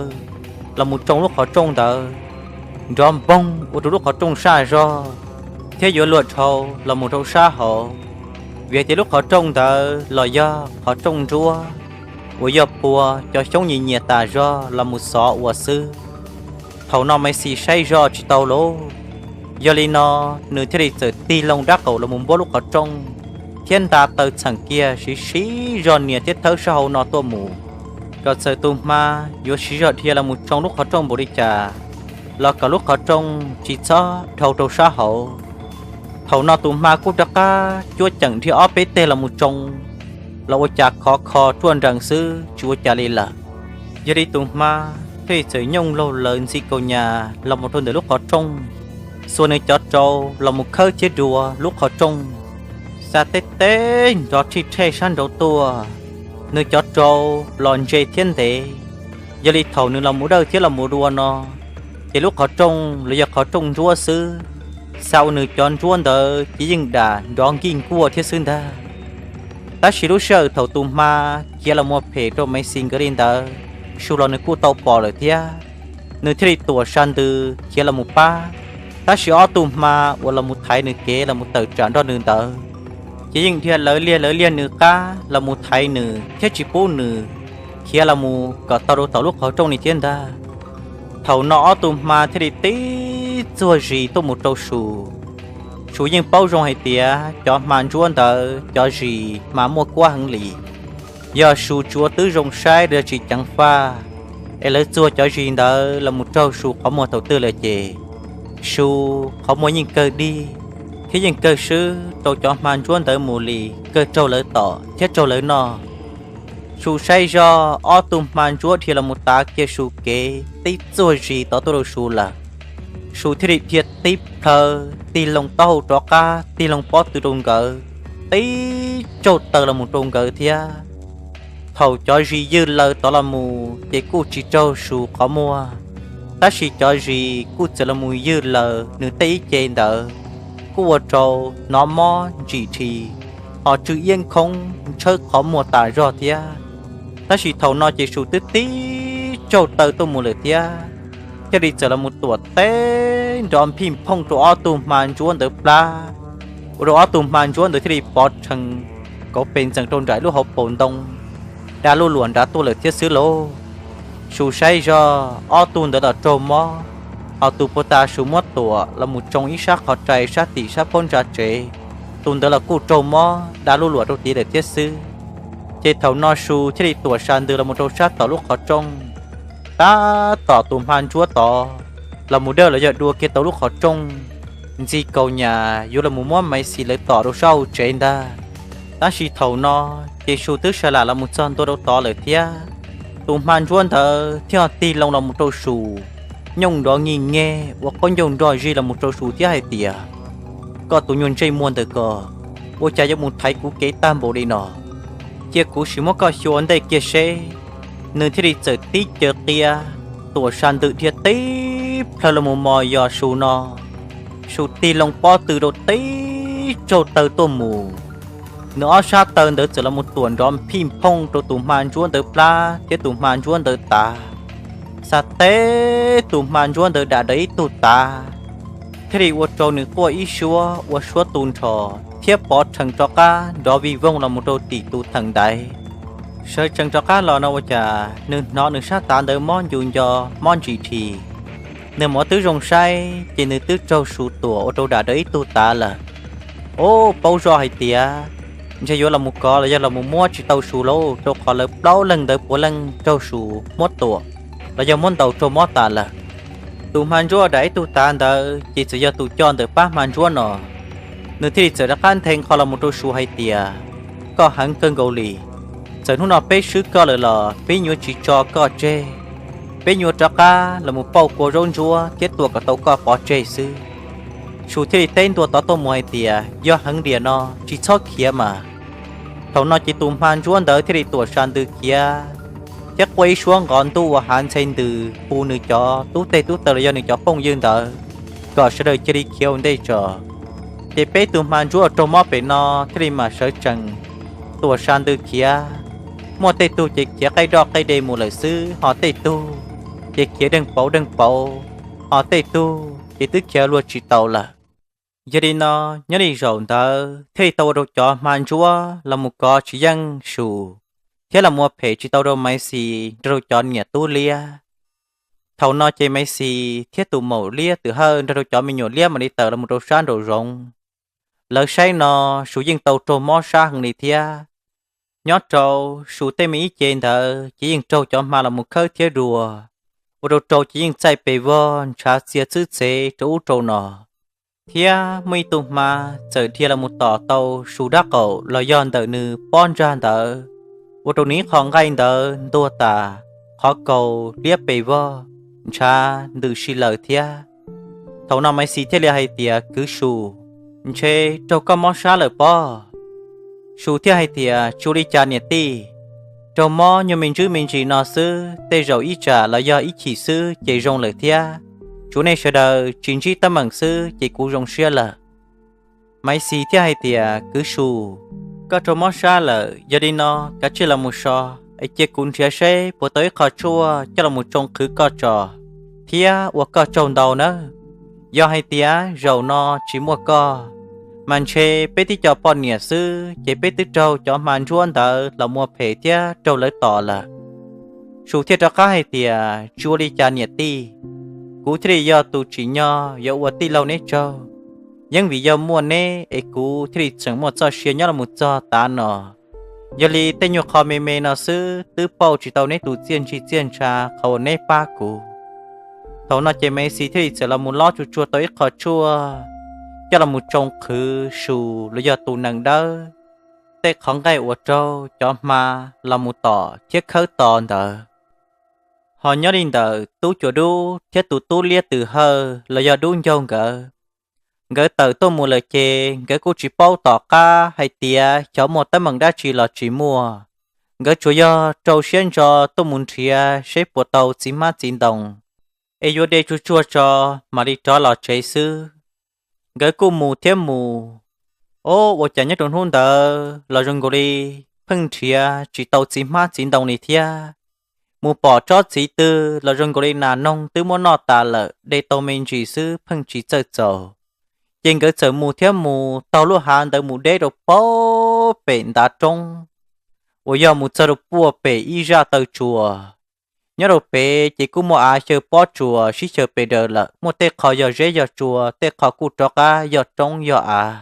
los mus tsoo lub qhov rooj ntawd, nrov npoog ua rau lub qhov rooj saj zog thiab yuav luag dhau los mus rau sab hauv, vim hais tias lub qhov rooj ntawd los yog qhov rooj ntsuab uas yog pua cov xyoob nyias nyias tas zog los mus xov ua xwb. Thaum no Maiv Xis saib zoj tsis tau lauj, yog li no nws thiaj li txawm tig loo dab qaum los mus npuab lub qhov rooj thiab nta taw txheem kiag siv siv zog nias thiab thawb sab hauv no tuaj mus, kom txawm tus hma yuav siv zog dhia los mus tsoo lub qhov rooj npaum li cas los kom lub qhov rooj tsis txhob dhau rau sab hauv. Thaum no tus hma kuj rov qab cuab ceem dhia ob peb teg los mus tsoo los ua cas khov kho ruaj nrees xwb tsis ua cas li lawm. Yog li tus hma thiaj li txawm nyooj laug lawv ntxi kaus nyas los mus rau ntawm lub qhov rooj, xuas nws cov rau los mus khawb thiab dua lub qhov rooj, xa teb teb nrov rhij rhej sab nraud tuaj. Nws cov rau los ntse thiab ntev, yog li thaum nws los mus dawj thiab los mus dua no, ces lub qhov rooj los yog qhov rooj ntsuab xwb, xa ua nws cov ntsuab ntawd ces yeej dam nrov nkij nkuaj thiab xwb ntag. Tab sis lub sij hawm thaum tus hma khiav los mus phem rau Maiv Xis nkawd li ntawd, Su los nws kuj tau pom lawm thiab, nws thiaj li tuam sa ntws khiav los mus pab. Tab sis ob tug hma uas los mus thaiv nws kev los mus tawm tsam nrog nws ntawd, ces yeej dhia lawv liag lawv liag nws qab los mus thaiv nws thiab tsis pub nws khiav los mus kom tau rau tom lub qhov rooj li thiab ntag. Thaum no ob tug hma thiaj li tib txuag zis tuaj mus rau Su. Su yeej paub zoo hais tias cov hma ntsuab ntawd cov zis mas muaj kuab heev li. Yog Su tsuav twb zoo saib los yog tsis ceev faj es lawv txuag cov zis ntawd los mus raug Su qhov muag thaum twg lawm ces Su qhov muag yeej kawg dig thiab yeej kawg swb rau cov hma ntsuab ntawd mus li, kawg raug lawv tom thiab raug lawv noj. Su saib zoj ob tug hma ntsuab dhia los mus tav kiag Su kev tib txuag zis tod tuaj rau Su lawm. Su thiaj li dhia tib plhaw tig loo taub hau rov qab tig loo pob tw rau nkawd, tib tsaug taw los mus rau nkawd thiab. Thaum cov zis ywj laws tod los mus ces kuj tsis raug Su qhov muag, tab sis cov zis kuj txawm los mus ywj laws nws tej ib ce ntawd, kuj ua rau hnov mob ntsim dhi, ho tsw iab nkhoob ntshawb qhov muag tas zog thiab. Tab sis thaum no ces Su twb tib tsaug taw tuaj mus lawm thiab, thiaj li txawm los mus tuam teb nrov phij phooj rau ob tug hma ntsuab ntawd plab, ua rau ob tug hma ntsuab ntawd thiaj li pov rhees kauv pes ntxees rau nraim lub hauv paus ntoo, da luj luam nrad tuaj lawm thiab xwb lauj. Su saib zog ob tug ntawd los raug mob, ho tus puag ta Su muab tuam los mus tsoo ib sab qhov rai sab tim sab phab ntsa tsev, tus ntawd los kuj raug mob da luj luam rau tid lawm thiab xwb. Ces thaum no Su thiaj li tuam sa ntws los mus rau sab tom lub qhov rooj, tab tom tus hma ntsuab tod los mus dawj los yog dua kiag tau lub qhov rooj, ntxi kaus nyas yuav los mus muab Maiv Xis lawv tom rau sab hauv tsev ntag. Tab sis thaum no ces Su twb sawv lam los mus txog ntua rau tod lawm thiab. Tus hma ntsuab ntawd thiaj tig loo los mus rau Su, nyooj nrov nyig nyeg ua qaub ncaug nrog zig los mus rau Su thiab hais tias, koj tus nyuag ntsej muag ntawm ko, ua cas yuav mus thaiv kuv kev tag npaum li no? Cia kuv sim muab koj xyuas ua ntej kiag seb. Nws thiaj li txawm tib caws qia, tuam sa ntws dhia tib plhaw los mus mos yos Su no. Su tig loo pob tw rau tib tsaug taw tuaj mus. Nws ob sab taw ntawd txawm los mus tuam nrov phij phooj rau tus hma ntsuab ntawd plab thiab tus hma ntsuab ntawd tav. Xa teb tus hma ntsuab ntawd dam dawv ib tug tav, thiaj li ua rau nws quaj ib suab ua suab tu nrho thiab pov rhees rov qab nrov vij voog los mus rau tim tus theem ntaiv. Sawv tsees rov qab los no ua cas nws hnov nws sab tav ntawd mob ncu nco, mob ntsis dhi. Nws mam twb zoo saib ces nws twb raug Su tuam ua rau dam dawv ib tug tav lawm. Ub, paub zoj hais tias ntshe yuav los mus kov los yog los mus muab tsis tau Su lauj, rau qhov lawv plaub leeg ntawd puav leej raug Su muab tuam los yog muab ntaus raug mob tas lawm. Tus hma ntsuab dam ib tug tav ntawd ces txawm yog tus coj ntawm pab hma ntsuab no. Nws thiaj li txawm rov qab nthe qho los mus rau Su hais tias, koj heev kawg nkaus li. Txawm hnub no peb swb koj lawm los peb yuav tsis tso koj tseg. Peb yuav rov qab los mus pauj kua zaub ntsuab thiab tua kom tau koj pov tseg xwb. Su thiaj li teb ntua tod tuaj mus hais tias, yog heev diam no tsis txhob khiav mas. Thaum no ces tus hma ntsuab ntawd thiaj li tuam sa ntws khiav thiab quaj ib suab nqov ntuj ua hav ntxhe ntws hu nws cov tub teg tub taw los yog nws cov phooj ywg ntawd kom sawv daws cia li khiav ua ntej tso. Ces peb tus hma ntsuab raug mob pem no thiaj li mam sawv tsees tuam sa ntws khiav. Muaj tej tug ces khiav qaij doj qaij de mus lawm xwb, ho tej tug ces khiav deeg pauv deeg pauv, ho tej tug ces twb khiav luag tsis tau lawm. Yog li no, nyob li zaum ntawd thiaj li tau ua rau cov hma ntsuab los mus kov tsis yeej Su, thiab los mus ua phem tsis tau rau Maiv Xis nrog rau cov niam tub liab. Thaum no ces Maiv Xis thiab tus maum liab Twm Hawj nrog rau cov me nyuam liab mam li tawm los mus rau sab nraum zoov. Lawv saib no, Su yeej tau raug mob sab heev li thiab. Nyob rau Su tej me ib ce ntawd ces yeej raug cov hma los mus khawb thiab dua, ua rau rau ces yeej txaij pes vog ntshav txia txwb txev rau ub rau no. Thiab muaj ib tug hma txawm dhia los mus tom tau Su dab qaum los yog ntawm nws pob ntsag ntawd, ua rau nws ib qho nqaij ntawd ntuag tas, qhov kaus liab pes vog, ntshav ntws si lawm thiab. Thaum no Maiv Xis thiaj li hais tias, kwv Su, ntshe raug koj mob sab lawm pob. Su thiaj hais tias, tsis ua li cas niam tij, raug mob nyuag me ntsis me ntsis no xwb, tej zaum ib tsam los yog ib chim xwb ces zoo lawm thiab. Tsuav nej sawv daws tsis ntsib teeb meem xwb ces kuv zoo siab lawm. Maiv Xis thiaj hais tias, kwv Su, koj raug mob sab lawm, yog li no kav tsij los mus so, es cia kuv nrhiav seb puas tau ib qho tshuaj coj los mus tsoo qhwv koj tso, thiab ua koj tsaug ntau nawb. Yog hais tias zaum no tsis muaj koj, Mas ntshe peb tib co poj niam xwb ces peb twb raug cov hma ntsuab ntawd los mus phem thiab raug lawv tom lawm. Su thiaj rov qab hais tias, Tsis ua li cas niam tij, kuv thiaj li yog tus tsim nyog yuav ua tij laug neb tsaug. Yeej vim yog muaj neb es kuv thiaj li tseem muaj txoj sia nyob los mus txog tav no. Yog li tej nyuag qho me me no xwb twb pauj tsis tau neb tus txiaj ntsig txiaj ntsha qhov uas neb pab kuv. Thaum no ces Maiv Xis thiaj li txawm los mus lob tsuag tsuag tau ib qho tshuaj coj los mus tsoo qhwv Su los yog tus nees dawb tej qhov nqaij uas raug cov hma los mus tom thiab khawb to ntawd. Ho nyob li ntawm Tub Cuas Dub thiab tus tub liab Twm Hawj los yog Dub Ncaug nkawd, nkawd tawm tuaj mus lawm ces nkawd kuj tsis paub tom qab hais tias xyov muaj teeb meem dab tsi los tsis muaj. Nkawd tsuas yog rau siab ntso tuaj mus nrhiav seb puas tau txiv hmab txiv ntoo, es yuav de tsuag tsuag tso mam li rov los tsev xwb. Nkawd kuj mus thiab mus, o, ua cas nyob rau hnub ntawd los zoo nkaus li pheej nrhiav tsis tau txiv hmab txiv ntoo li thiab. Mus pom tsob txiv twg los zoo nkaus li nas noog twb muab noj tas lawm, de tau me ntsis xwb pheej tsis txawj txaus. Ces nkawd txawm mus thiab mus taug lub hav ntawd mus deb rau pem ntav roob uas yog mus txog rau puag pem ib zaj taw tsuas. Nyob rau pem ces kuj muaj av xyaw pob tsuas sib xyaw pes daws lawm, muaj tej qho yog zeb yog tsua, tej qho kuj rov qab yog roob yog av.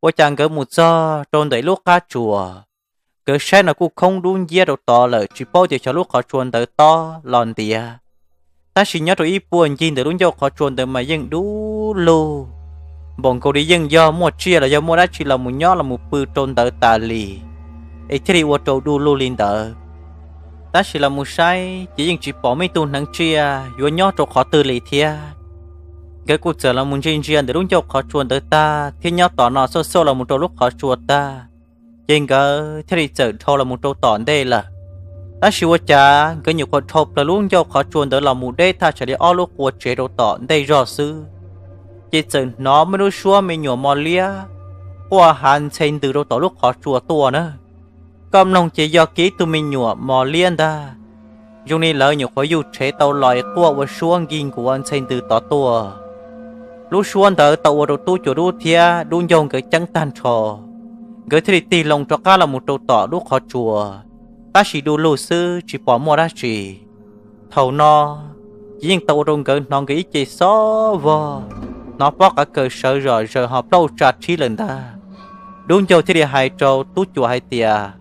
Ua cas nkawd mus txog rau ntawm lub qab tsuas, nkawd saib no kuj khoob dub nciab rau tod lawm, tsis paub tias xyov lub qhov tsua ntawd tob los ntiav. Tab sis nyob rau ib puag ncig ntawm lub ncauj qhov tsua ntawd mas yeej dub lug, npaum nkaus li yeej yog muaj tsiaj los yog muaj dab tsi los mus nyob los mus pw rau ntawd tas li, es thiaj li ua rau dub lug li ntawd. Tab sis los mus saib ces yeej tsis pom muaj ib tug hneev tsiaj yuav nyob rau qhov twg li thiab. Nkawd kuj txawm los mus ntsia ntsia ntawm lub ncauj qhov tsua ntawd tag thiab nyob tom no xauj xauj los mus rau lub qhov tsua tag, ces nkawd thiaj li txawm dhau los mus rau tom ntej lawm. Tab sis ua cas nkawd nyuam qhuav dhau plaws lub ncauj qhov tsua ntawd los mus deb thaj tsam li ob lub qua tsev rau tom ntej zog xwb, ces txawm hnov muaj lub suab me nyuam mos liab quaj hav ntxhe ntws rau tom lub qhov tsua tuaj na. Koj mloog ces yog kiag ib tug me nyuam mos liab ntag, zoo li lawv nyuam qhuav yuj rhev tau los quaj ua suab nkig nkuav ntxhe ntws tod tuaj. Lub suab ntawd tau ua rau Tub Cuas Dub thiab Dub Ncaug nkawd ceeb tag nrho, nkawd thiaj li tig loo rov qab los mus rau tom lub qhov tsua, tab sis du lug xwb tsis pom muaj dab tsi. Thaum no ces yeej tau ua rau nkawd hnov nkawd ib ce xob vog, hnov pob qav kaws sawv zom zaws ho plaub tsa rhib lawm ntag. Dub Ncaug thiaj li hais rau Tub Cuas hais tias,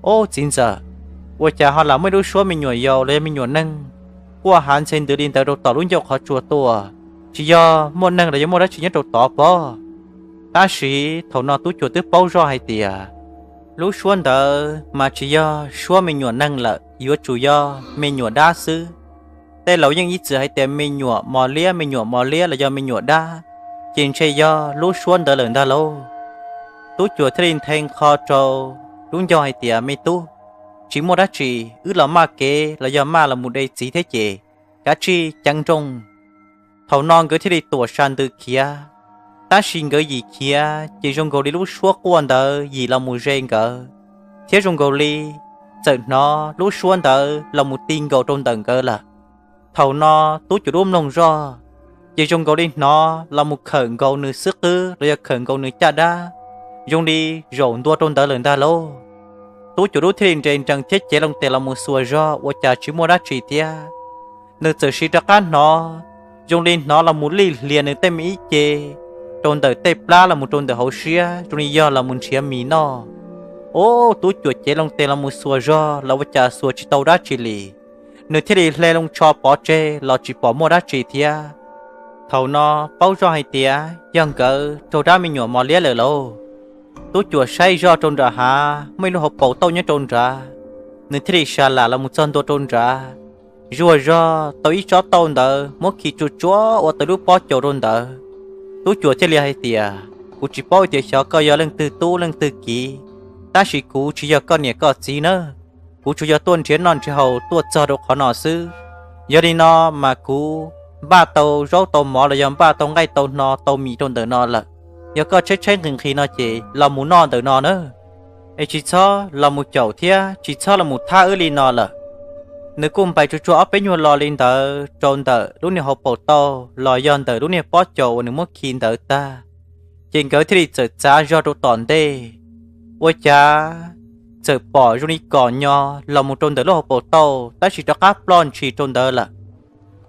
Ob, txiv ntxawm, ua cas ho lam muaj ib lub suab me nyuam yaus los yog me nyuam neeg quaj hav ntxhe ntws li ntawd rau tom lub ncauj qhov tsua tuaj? Tsis yog muaj neeg los yog muaj dab tsi nyob rau tod pob? Tab sis thaum no Tub Cuas twb paub zoj hais tias lub suab ntawd mas tsis yog suab me nyuam neeg lawm, yuav tsum yog me nyuam dab xwb. Tej laus yeej ib txwm hais tias me nyuam mos liab, me nyuam mos liab los yog me nyuam dab, ces ntshe yog lub suab ntawd lawm ntag lauj. Tub Cuas thiaj li nthe nqho rau Dub Ncaug hais tias, Me tub, tsis muaj dab tsi, wb los maj kev los yog maj los mus de txiv thiab ces kav tsij ceev nrooj. Thaum no nkawd thiaj li tuam sa ntws khiav, tab sis nkawd yim khiav ces zoo nkaus li lub suab quaj ntawd yim los mus ze nkawd, thiab zoo nkaus li txawm hnov lub suab ntawd los mus ti nkaus rau ntawm nkawd lawm. Thaum no Tub Cuas Dub mloog zoj, ces zoo nkaus li hnov los mus khawm nkaus nws xwb qwb los yog khawm nkaus nws caj dab, zoo li zaum ntua rau ntawd lawm ntag lauj. Tub Cuas Dub thiaj li nres nrees thiab cev loo tes los mus xuas zog ua cas tsis muaj dab tsi thiab. Nws txawm siv rov qab hnov, zoo li hnov los mus lij hlias nws tej me ib ce rau ntawm tej plab los mus rau ntawm hauv siab zoo li yog los mus nrhiav mis noj. Ub, Tub Cuas cev loo tes los mus xuas zog los ua cas xuas tsis tau dab tsi li. Nws thiaj li hle loo tsho pov tseg los tsis pom muaj dab tsi thiab. Thaum no paub zoj hais tias yog nkawd raug dab me nyuam mos liab lawm lauj. Tub Cuas saib zoj rau nram hav muaj ib lub hauv paus tauj nyob rau nrad, nws thiaj li sa lam los mus txog ntua rau nrad, zuag zog tau ib tsob tauj ntawd muab khi tsuj tsuav ua tau lub pob caus rau ntawd. Tub Cuas thiaj li hais tias, Kuv tsis paub tias xyov koj yog leej twg tub leej twg kiv, tab sis kuv tsis yog koj niam koj txiv nawb. Kuv tsuas yog tuaj nrhiav noj nrhiav haus tuaj txog rau qhov no xwb. Yog li no mas kuv npaj tau zaub tau mov los yog npaj tau nqaij tau hno tau mis rau ntawm no lawm. Yog koj tshaib tshaib nqhis nqhis no ces los mus noj ntawm no nawb, es tsis txhob los mus caum thiab tsis txhob los mus thab wb li no lawm. Nws kuj npais tsuag tsuag ob peb nyuag lo li ntawd rau ntawm lub niag hauv paus tauj los yog ntawm lub niag pob caus uas nws muab khi ntawd tag, Ces nkawd thiaj li txawm txav zog rau tom ntej, ua cas txawm pom zoo li kom nyo los mus rau ntawm lub hauv paus tauj, tab sis rov qab ploj ntshis rau ntawd lawm.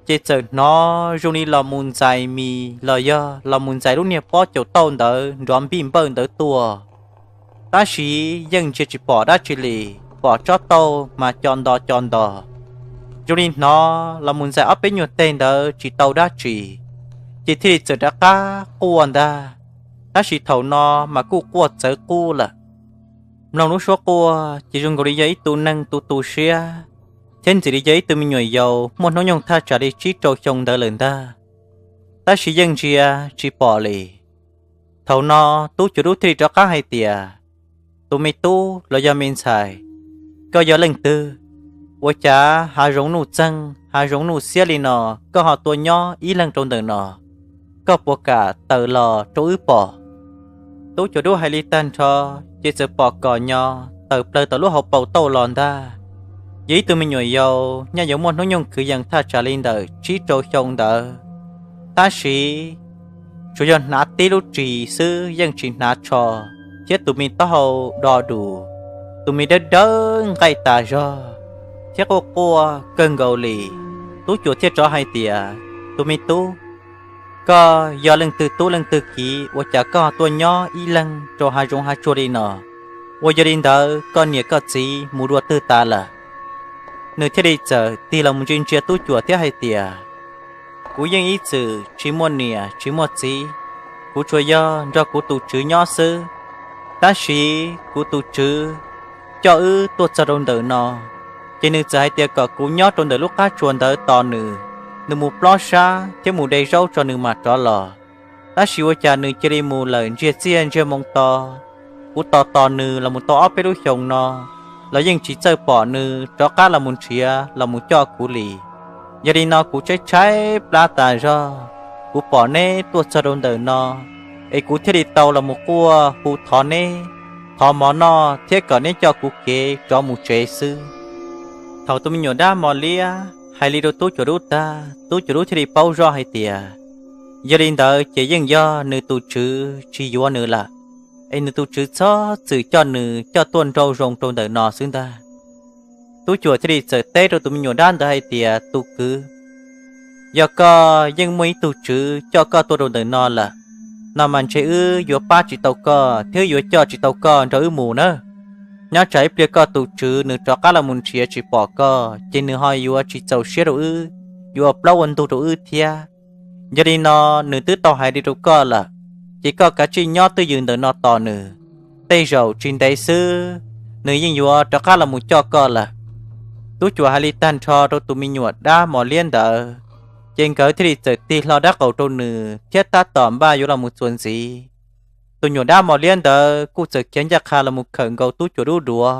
Ces txawm hnov zoo li los mus ntxais mis los yog los mus ntxais lub niag pob caus tauj ntawd nrov npij npawj ntawd tuaj, tab sis yeej ntsia tsis pom dab tsi li, pom tsob tauj mas co nto co nto, zoo li hnov los mus ntxais ob peb nyuag teg ntawd tsis tau dab tsi, ces thiaj li txawm rov qab quaj ntag. Tab sis thaum no mas kuj quaj txawv qub lawm. Mloog lub suab quaj ces zoo nkaus li yog ib tug neeg tu tu siab, thiab ntxim li yog ib tug me nyuam yaus muaj hnub nyoog thaj tsam li tsib rau xyoo ntawd lawm ntag, tab sis yeej ntsia tsis pom li. Thaum no Tub Cuas Dub thiaj li rov qab hais tias, Tus me tub los yog me ntxhais, koj yog leej twg? Ua cas hav zoov nuj txeeg hav zoov nuj xiab li no koj ho tuaj nyob ib leeg rau ntawm no? Koj puas kam tawm los rau wb pom? Tub Cuas Dub hais li tag nrho, ces txawm pom kom nyo tawm plaws tom lub hauv paus tauj los ntag. Yog ib tug me nyuam yaus nyaj yuav muaj hnub nyoog kwv yees thaj tsam li ntawm tsib rau xyoo ntawd, tab sis tsuas yog hnav tib lub ris xwb yeej tsis hnav tsho, thiab tus me taub hau do dus, tus me dawb dawb nqaij tas zog, thiab quaj quaj kawg nkaus li. Tub Cuas thiaj rov hais tias, Tus me tub, koj yog leej twg tub leej twg kiv ua cas koj tuaj nyob ib leeg rau hav zoov hav tsuag li no? Ua yog li ntawd koj niam koj txiv mus dua twg tas lawm? Nws thiaj li txawm tig los mus ntsia ntsia Tub Cuas thiab hais tias, Kuv yeej ib txwm tsis muaj niam tsis muaj txiv, kuv tsuas yog nrog kuv tus tswv nyob xwb. Tab sis kuv tus tswv coj wb tuaj txog rau ntawm no, ces nws txawm hais tias kom kuv nyob rau ntawm lub qab tsuas ntawd tos nws, nws mus plob sab thiab mus de zaub tso nws mam rov los. Tab sis ua cas nws cia li mus lawm ntsiag txiaj ntsiag moo to. Kuv tos tos nws los mus tau ob peb lub xyoos no los yeej tsis txawj pom nws rov qab los mus nrhiav los mus coj kuv li. Yog li no kuv tshaib tshaib plab tas zog, kuv pom neb tuaj txog rau ntawm no, es kuv thiaj li tau los mus quaj hu thov neb, thov mov noj thiab kom neb coj kuv kev rov mus tsev xwb. Thaum tus me nyuam dab mos liab hais li rau Tub Cuas Dub tag, Tub Cuas Dub thiaj li paub zoj hais tias, yog li ntawd ces yeej yog nws tus tswv tsis yuav nws lawm, es nws tus tswv txhob txwm coj nws coj tuaj nrau zoo rau ntawm no xwb ntag. Tub Cuas thiaj li txawm teb rau tus me nyuam dab ntawd hais tias, Tus kwv, yog koj yeej muaj ib tug tswv coj koj tuaj rau ntawm no lawm, no mas ntshe wb yuav pab tsis tau koj thiab yuav coj tsis tau koj nrog wb mus na. Nyob tsam ib pliag koj tus tswv nws rov qab los mus nrhiav tsis pom koj ces nws ho yuav tsis txaus siab rau wb, yuav ua plaub ua ntug rau wb thiab. Yog li no, nws twb tau hais li rau koj lawm, ces koj kav tsij nyob twj ywm ntawm no tos nws. Tej zaum tsis ntev xwb nws yeej yuav rov qab los mus coj koj lawm. Tub Cuas hais li tag nrho rau tus me nyuam dab mos liab ntawd, ces nkawd thiaj li txawm tig hlo dab qaum rau nws thiab tab tom npaj yuav los mus txuas ntxiv. Tus nyuam dab mos liab ntawd kuj txawm khiav ncaj qha los mus khawm nkaus Tub Cuas Dub duav,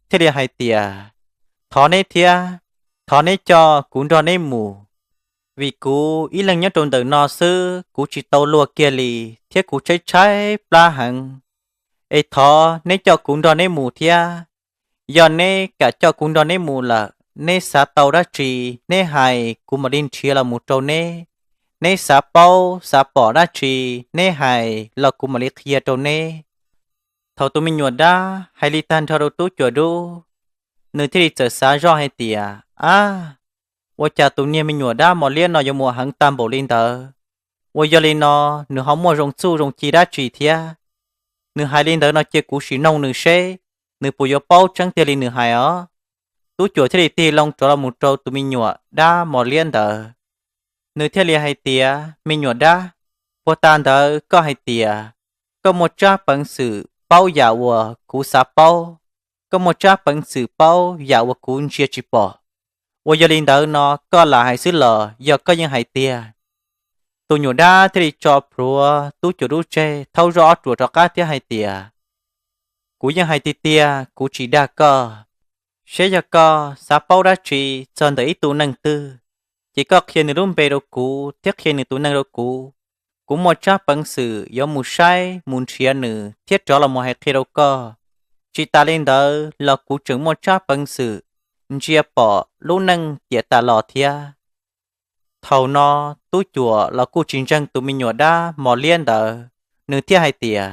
thiaj li hais tias, Thov neb thiab, thov neb coj kuv nrog neb mus, vim kuv ib leeg nyob rau ntawm no xwb kuv tsis tau luag kiag li, thiab kuv tshaib tshaib plab heev. Es thov neb coj kuv nrog neb mus thiab. Yog neb kam coj kuv nrog neb mus lawm, neb xav tau dab tsi, neb hais kuv mam li nrhiav los mus rau neb. Neb xav paub xav pom dab tsi, neb hais los kuv mam li qhia rau neb. Thaum tus me nyuam dab hais li tag nrho rau Tub Cuas Dub, nws thiaj li txawm xav zoj hais tias, Ab, ua cas tus niag me nyuam dab mos liab no yuav muaj heev tag npaum li ntawd? Ua yog li no, nws ho muaj zoo txuj zoo ci dab tsi thiab? Nws hais li ntawd no cia kuv sim noog nws seb nws puas yuav paub tseeb tiag li nws hais os. Tub Cuas thiaj li tig loo rov los mus rau tus me nyuam dab mos liab ntawd. Nws thiaj li hais tias, Me nyuam dab, puag ta ntawd koj hais tias koj muaj tsab peev xwm paub yam uas kuv xav paub, koj muaj tsab peev xwm paub yam uas kuv ntsia tsis pom. Ua yog li ntawd no koj lam hais xwb los yog koj yeej hais tiag? Tus nyuam dab thiaj li tso plhuav Tub Cuas Dub tseg thaub zoj ob ruam rov qab thiab hais tias, Kuv yeej hais tiag tiag, kuv tsis dag koj. Seb yog koj xav paub dab tsi txog ntawm ib tug neeg twg, ces koj qhia nws lub npe rau kuv thiab qhia nws tus neeg rau kuv. Kuv muaj tsab peev xwm yuav mus saib mus nrhiav nws thiab rov los mus hais qhia rau koj. Tsis tas li ntawd los kuv tseem muaj tsab peev xwm ntsia pom lub neej tiam tas los thiab. Thaum no Tub Cuas los kuj tsis ntseeg tus me nyuam dab mos liab ntawd, nws thiaj hais tias,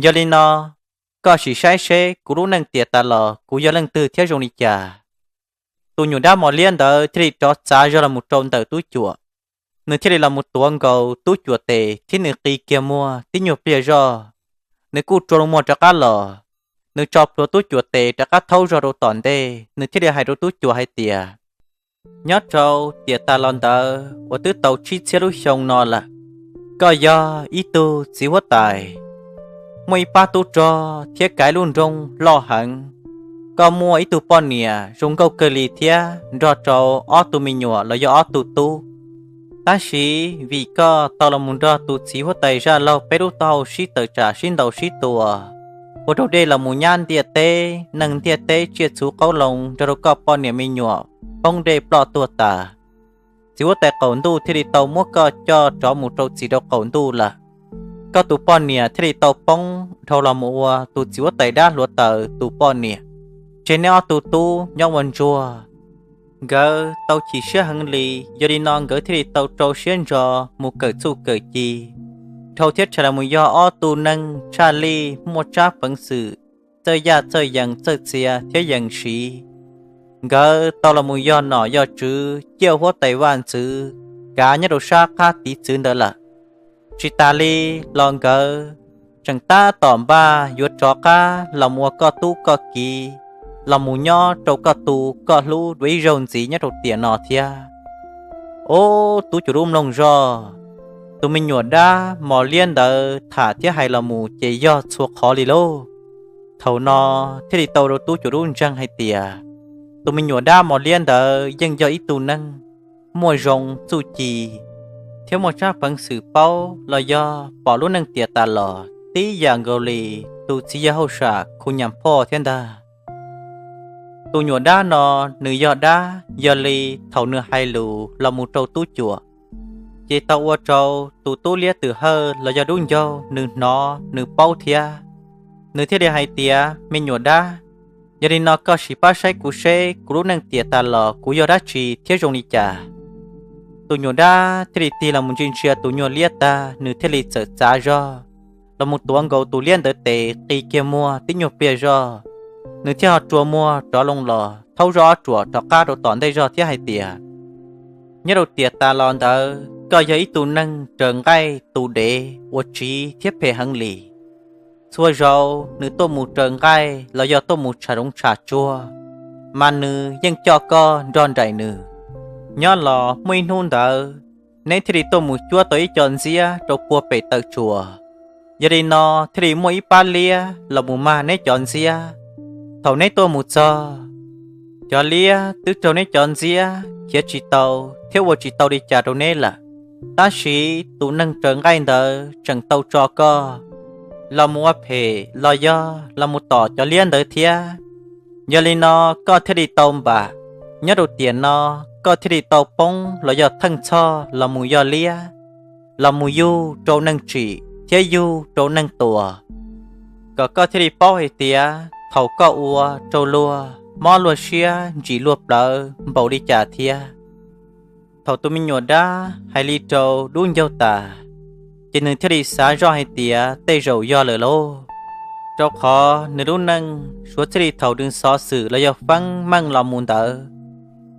Yog li no, koj sim saib seb kuv lub neej tiam tas los kuv yog leej twg thiab zoo li cas. Tus nyuam dab mos liab ntawd thiaj li rov txav zog los mus rau ntawm Tub Cuam. Nws thiaj li los mus tuav nkaus Tub Cuam tes thiab nws qi kiag muag tib nyuag pliag zoj, nws kuj rua lub muag rov qab los. Nws tso plhuav Tub Cuam tes rov qab thaub zog rau tom ntej, nws thiaj li hais rau Tub Cuam hais tias, Nyob rau tiam tas los ntawd uas twb tau tsib txhiab lub xyoo no lawm, koj yog ib tug txiv huab tais, muaj ib pab tub rog thiab kav ib lub nroog loj heev. Koj muaj ib tug poj niam zoo nkauj kawg li thiab nrog rau ob tug me nyuam los yog ob tug tub. Tab sis vim koj tau los mus nrog tus txiv huab tais zaj laug peb lub taub hau sib tawm tsam sib ntaus sib tua, ua rau dej los mus nyab ntiaj teb, neeg ntiaj teb tsiaj txhu qoob loo nrog rau koj poj niam me nyuam poob dej ploj tuag tas. Txiv huab tais qaum ntuj thiaj li tau muab koj coj rov mus rau txim rau qaum ntuj lawm. Koj tus poj niam thiaj li tau poob dhau los mus ua tus txiv huab tais dab hluav taws tus poj niam, tseg neb ob tug tub nyob ua ntsuag. Nkawd tau chim siab heev li, yog li no nkawd thiaj li tau rau siab ntso mus kawm txuj kawm ci, dhau thiab tshais los mus yog ob tug neeg tshaj lij muaj tsab peev xwm, txawj yaj txawj yees txawj txia thiab yees siv. Nkawd tau los mus yog nom yog tswv, ciaj huab tais vaj ntxwv, kav nyob rau sab qab tiv txwv ntawd lawm. Tsis tas li los nkawd tseem tab tom npaj yuav rov qab los mus ua koj tub koj kiv, los mus nyob rau koj tu koj hlub dua ib zaug ntxiv nyob rau tiam no thiab. Ob, Tub Cuam lub mloog zoj, tus me nyuam dab mos liab ntawd tham thiab hais los mus ces yog txhua qhov li lauj. Thaum no thiaj li tau rau Tub Cuam lub ntseeg hais tias, tus me nyuam dab mos liab ntawd yeej yog ib tug neeg muaj zoo txuj ci thiab muaj tsab peev xwm paub los yog pom lub neej tiam tas los tib yam nkaus li tus txiv yawg hauj sam Khu Nyas Phoj thiab ntag. Tus nyuam dab no nws yog dab, yog li thaum nws hais lus los mus rau Tub Cuam, ces tau ua rau tus tub liab twm hawj los yog dub ncaug nws hnov nws paub thiab. Nws thiaj li hais tias, Me nyuam dab, yog li no koj sim pab saib kuv seb kuv lub neej tiam tas los kuv yog dab tsi thiab zoo li cas. Tus nyuam dab thiaj li tig los mus ntsia ntsia tus nyuag liab tag, nws thiaj li txawm txav zog los mus tuav nkaus tus liab ntawd tes qi kiag muag tib nyuag pliag zog, nws thiaj ho rua muag rov loo los thaub zog ob ruam rov qab rau tom ntej zog thiab hais tias, Nyob rau tiam tas los ntawd koj yog ib tug neeg raws nqaij tu dev uas tsiv thiab phem heev li. Txhua zaus nws tuaj mus raws nqaij los yog tuaj mus tsham zoov tsham tsuag, mas nws yeej coj koj nrog nraim nws. Nyob los muaj ib hnub ntawd, neb thiaj li tuaj mus cuab tau ib co ntxiab rau puag pem taw tsuas. Yog li no thiaj li muaj ib pab liab los mus mag neb cov ntxiab. Thaum neb tuaj mus txog, cov liab twb raug neb cov ntxiab khiav tsis tau thiab ua tsis tau li cas rau neb lawm. Tab sis tus neeg raws nqaij ntawd tseem tau tso koj los mus ua phem los yog los mus tom cov liab ntawd thiab. Yog li no koj thiaj li tau npam, nyob rau tiam no koj thiaj li tau poob los yog theej txhoj los mus yog liab, los mus yug rau neeg tsim thiab yug rau neeg tua, kom koj thiaj li paub hais tias thaum koj ua rau luag mob luag siab ntsim luag plawv npaum li cas thiab. Thaum tus me nyuam dab hais li rau dub ncaug tas, ces nws thiaj li xav zoj hais tias tej zaum yog lawm lauj, rau qhov nws lub neej suav txij li thaum nws xov xwm los yog feeb meej los mus ntawd,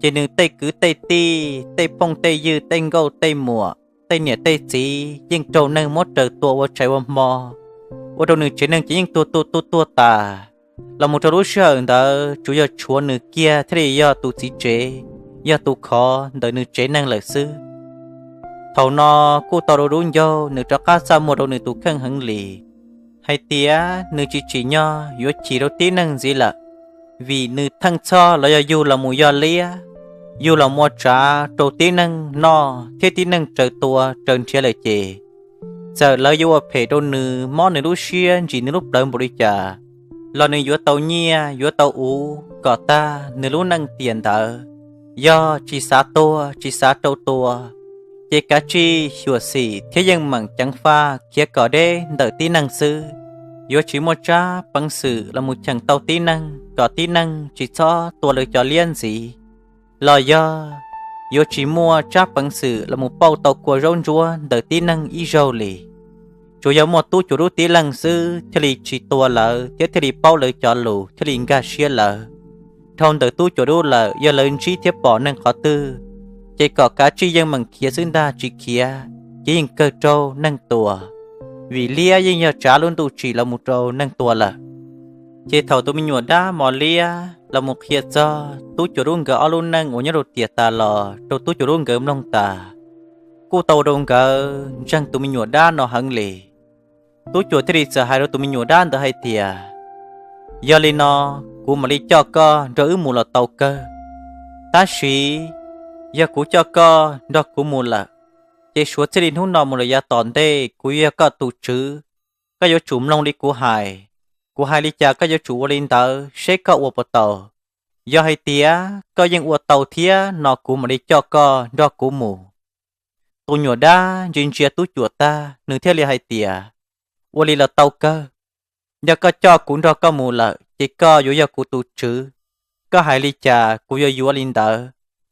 ces nws tej kwv tej tij, tej phooj tej ywg, tej nkauj tej muam, tej niam tej txiv yeej raug neeg muab raws tua ua tshais ua hmo, ua rau nws tsev neeg ces yeej tuag tuag tuag tuag tas. Los mus rau lub sij hawm ntawd tsuas yog tshuav nws kiag thiaj li yog tus txiv tsev, yog tus khov ntawm nws tsev neeg lawm xwb. Thaum no kuj tau rau dub ncaug nws rov qab txaj muag rau nws tus kheej heev li, hais tias nws tsis tsim nyog yuav chim rau tib neeg ntxiv lawm, vim nws theej txhoj los yog yug los mus yog liab, yug los mus ua tsav rau tib neeg noj thiab tib neeg raws tua raws nrhiav lawm ces, txawm lawv yuav ua phem rau nws mob nws lub siab ntsim nws lub plawv npaum li cas los nws yuav tau nyiaj yuav tau uv kom tag nws lub neej tiam ntawd. Yog tsis xav tuag tsis xav rau tua, ces kav tsij xyuam xim thiab yeej meem ceev faj khiav kom deb ntawm tib neeg xwb. Yuav tsis muaj tsab peev xwm los mus cheem tau tib neeg kom tib neeg tsis txhob tua lawv cov liab ntxiv, los yog yuav tsis muaj tsab peev xwm los mus pauj tau kua zaub ntsuab ntawm tib neeg ib zaug li. Tsuas yog muaj Tub Cuas Dub tib leeg xwb thiaj li tsis tua lawv thiab thiaj li paub lawv cov lus thiaj li nkag siab lawv. Dhau ntawm Tub Cuas Dub lawm yog lawv ntsib thiab pom neeg qhov twg, ces kom kav tsij yeej meem khiav xwb ntag, tsis khiav ces yeej kawg raug neeg tua, vim liab yeej yog tsav lub ntuj tsim los mus rau neeg tua lawm. Ces thaum tus me nyuam dab mos liab los mus qhia txog Tub Cuas Dub nkawd ob lub neej uas nyob rau tiam tas los rau Tub Cuas Dub nkawd mloog tas, kuj tau rau nkawd ntseeg tus me nyuam dab no heev li. Tub Cuas thiaj li txawm hais rau tus me nyuam dab ntawd hais tias, Yog li no, kuv mam li coj koj nrog wb mus los tau kawg. Tab sis yog kuv coj koj nrog kuv mus lawm, ces suav txij li hnub no mus lawm yav tom ntej kuv yuav yog koj tus tswv. Koj yuav tsum mloog li kuv hais. Kuv hais li cas koj yuav tsum ua li ntawd seb koj ua puas tau. Yog hais tias koj yeej ua tau thiab no kuv mam li coj koj nrog kuv mus. Tus nyuam dab ntsia ntsia Tub Cuas tag, nws thiaj li hais tias, Ua li los tau kawg. Yog koj coj kuv nrog koj mus lawm ces koj yuav yog kuv tus tswv. Koj hais li cas kuv yuav yuav li ntawd.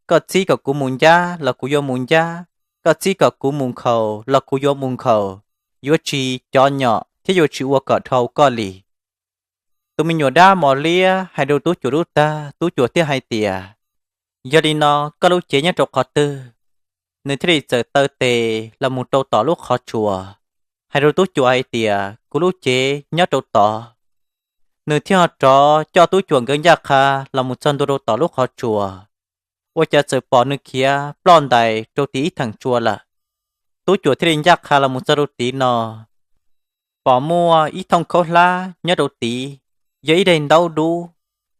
Koj txib kom kuv mus ncab los kuv yuav mus ncab, koj txib kom kuv mus nkhaus los kuv yuav mus nkhaus, yuav tsis cov nyom thiab yuav tsis ua kom dhau koj li. Tus me nyuam dab mos liab hais rau Tub Cuas Dub tag, Tub Cuas thiaj hais tias, Yog li no, koj lub cev nyob rau qhov twg? Nws thiaj li txawm taw tes los mus rau tom lub qhov tsua, hais rau Tub Cuas hais tias, Kuv lub cev nyob rau tod. Nws thiaj ho rov coj Tub Cuas nkawd ncaj qha los mus txog ntua rau tom lub qhov tsua, ua cas txawm pom nws khiav ploj ntais rau tim ib theem tsua lawm. Tub Cuas thiaj li ncaj qha los mus txog rau tid no, pom muaj ib thooj khaub hlab nyob rau tid, yog ib daim ntaub dub,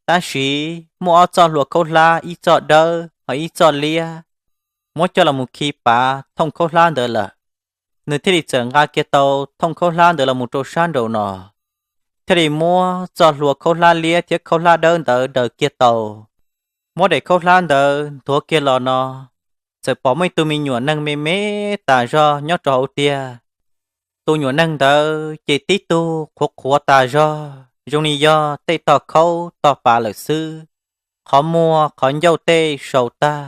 tab sis muaj ob txoj hlua khaub hlab, ib txoj dawb ho ib txoj liab, muab coj los mus khi pav thooj khaub hlab ntawd lawm. Nws thiaj li txawm nqa kiag tau thooj khaub hlab ntawd los mus rau sab nraud no, thiaj li muab txoj hlua khaub hlab liab thiab khaub hlab dawb ntawd daws kiag tau, muab daim khaub hlab ntawd nthuav kiag los no, txawm pom muaj ib tug me nyuam neeg me me tas zog nyob rau hauv tiag. Tus nyuam neeg ntawd ces tib tug qhuav qhuav tas zog zoo li yog tej tog khaub tog pav lawm xwb. Qhov muag qhov ncauj tej sau tag,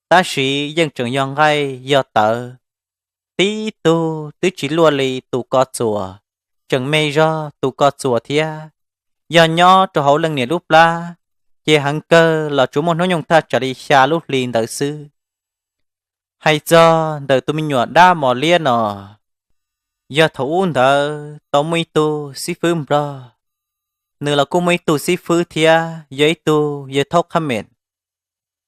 tab sis yeej tseem yog nqaij yog tawv. Tib tug twb tsis luaj li tus ko txuas, tseem me zog tus ko txuas thiab. Yog nyob rau hauv leej niam lub plab, ces heev kawg los tsuas muaj hnub nyoog thaj tsam li xya lub hli ntawd xwb. Hais txog ntawm tus me nyuam dab mos liab no, yog thaum ub ntawd tau muaj ib tug xib fwb nplog, nws los kuj muaj ib tug xib fwb thiab yog ib tug yawg thaub qhab meem.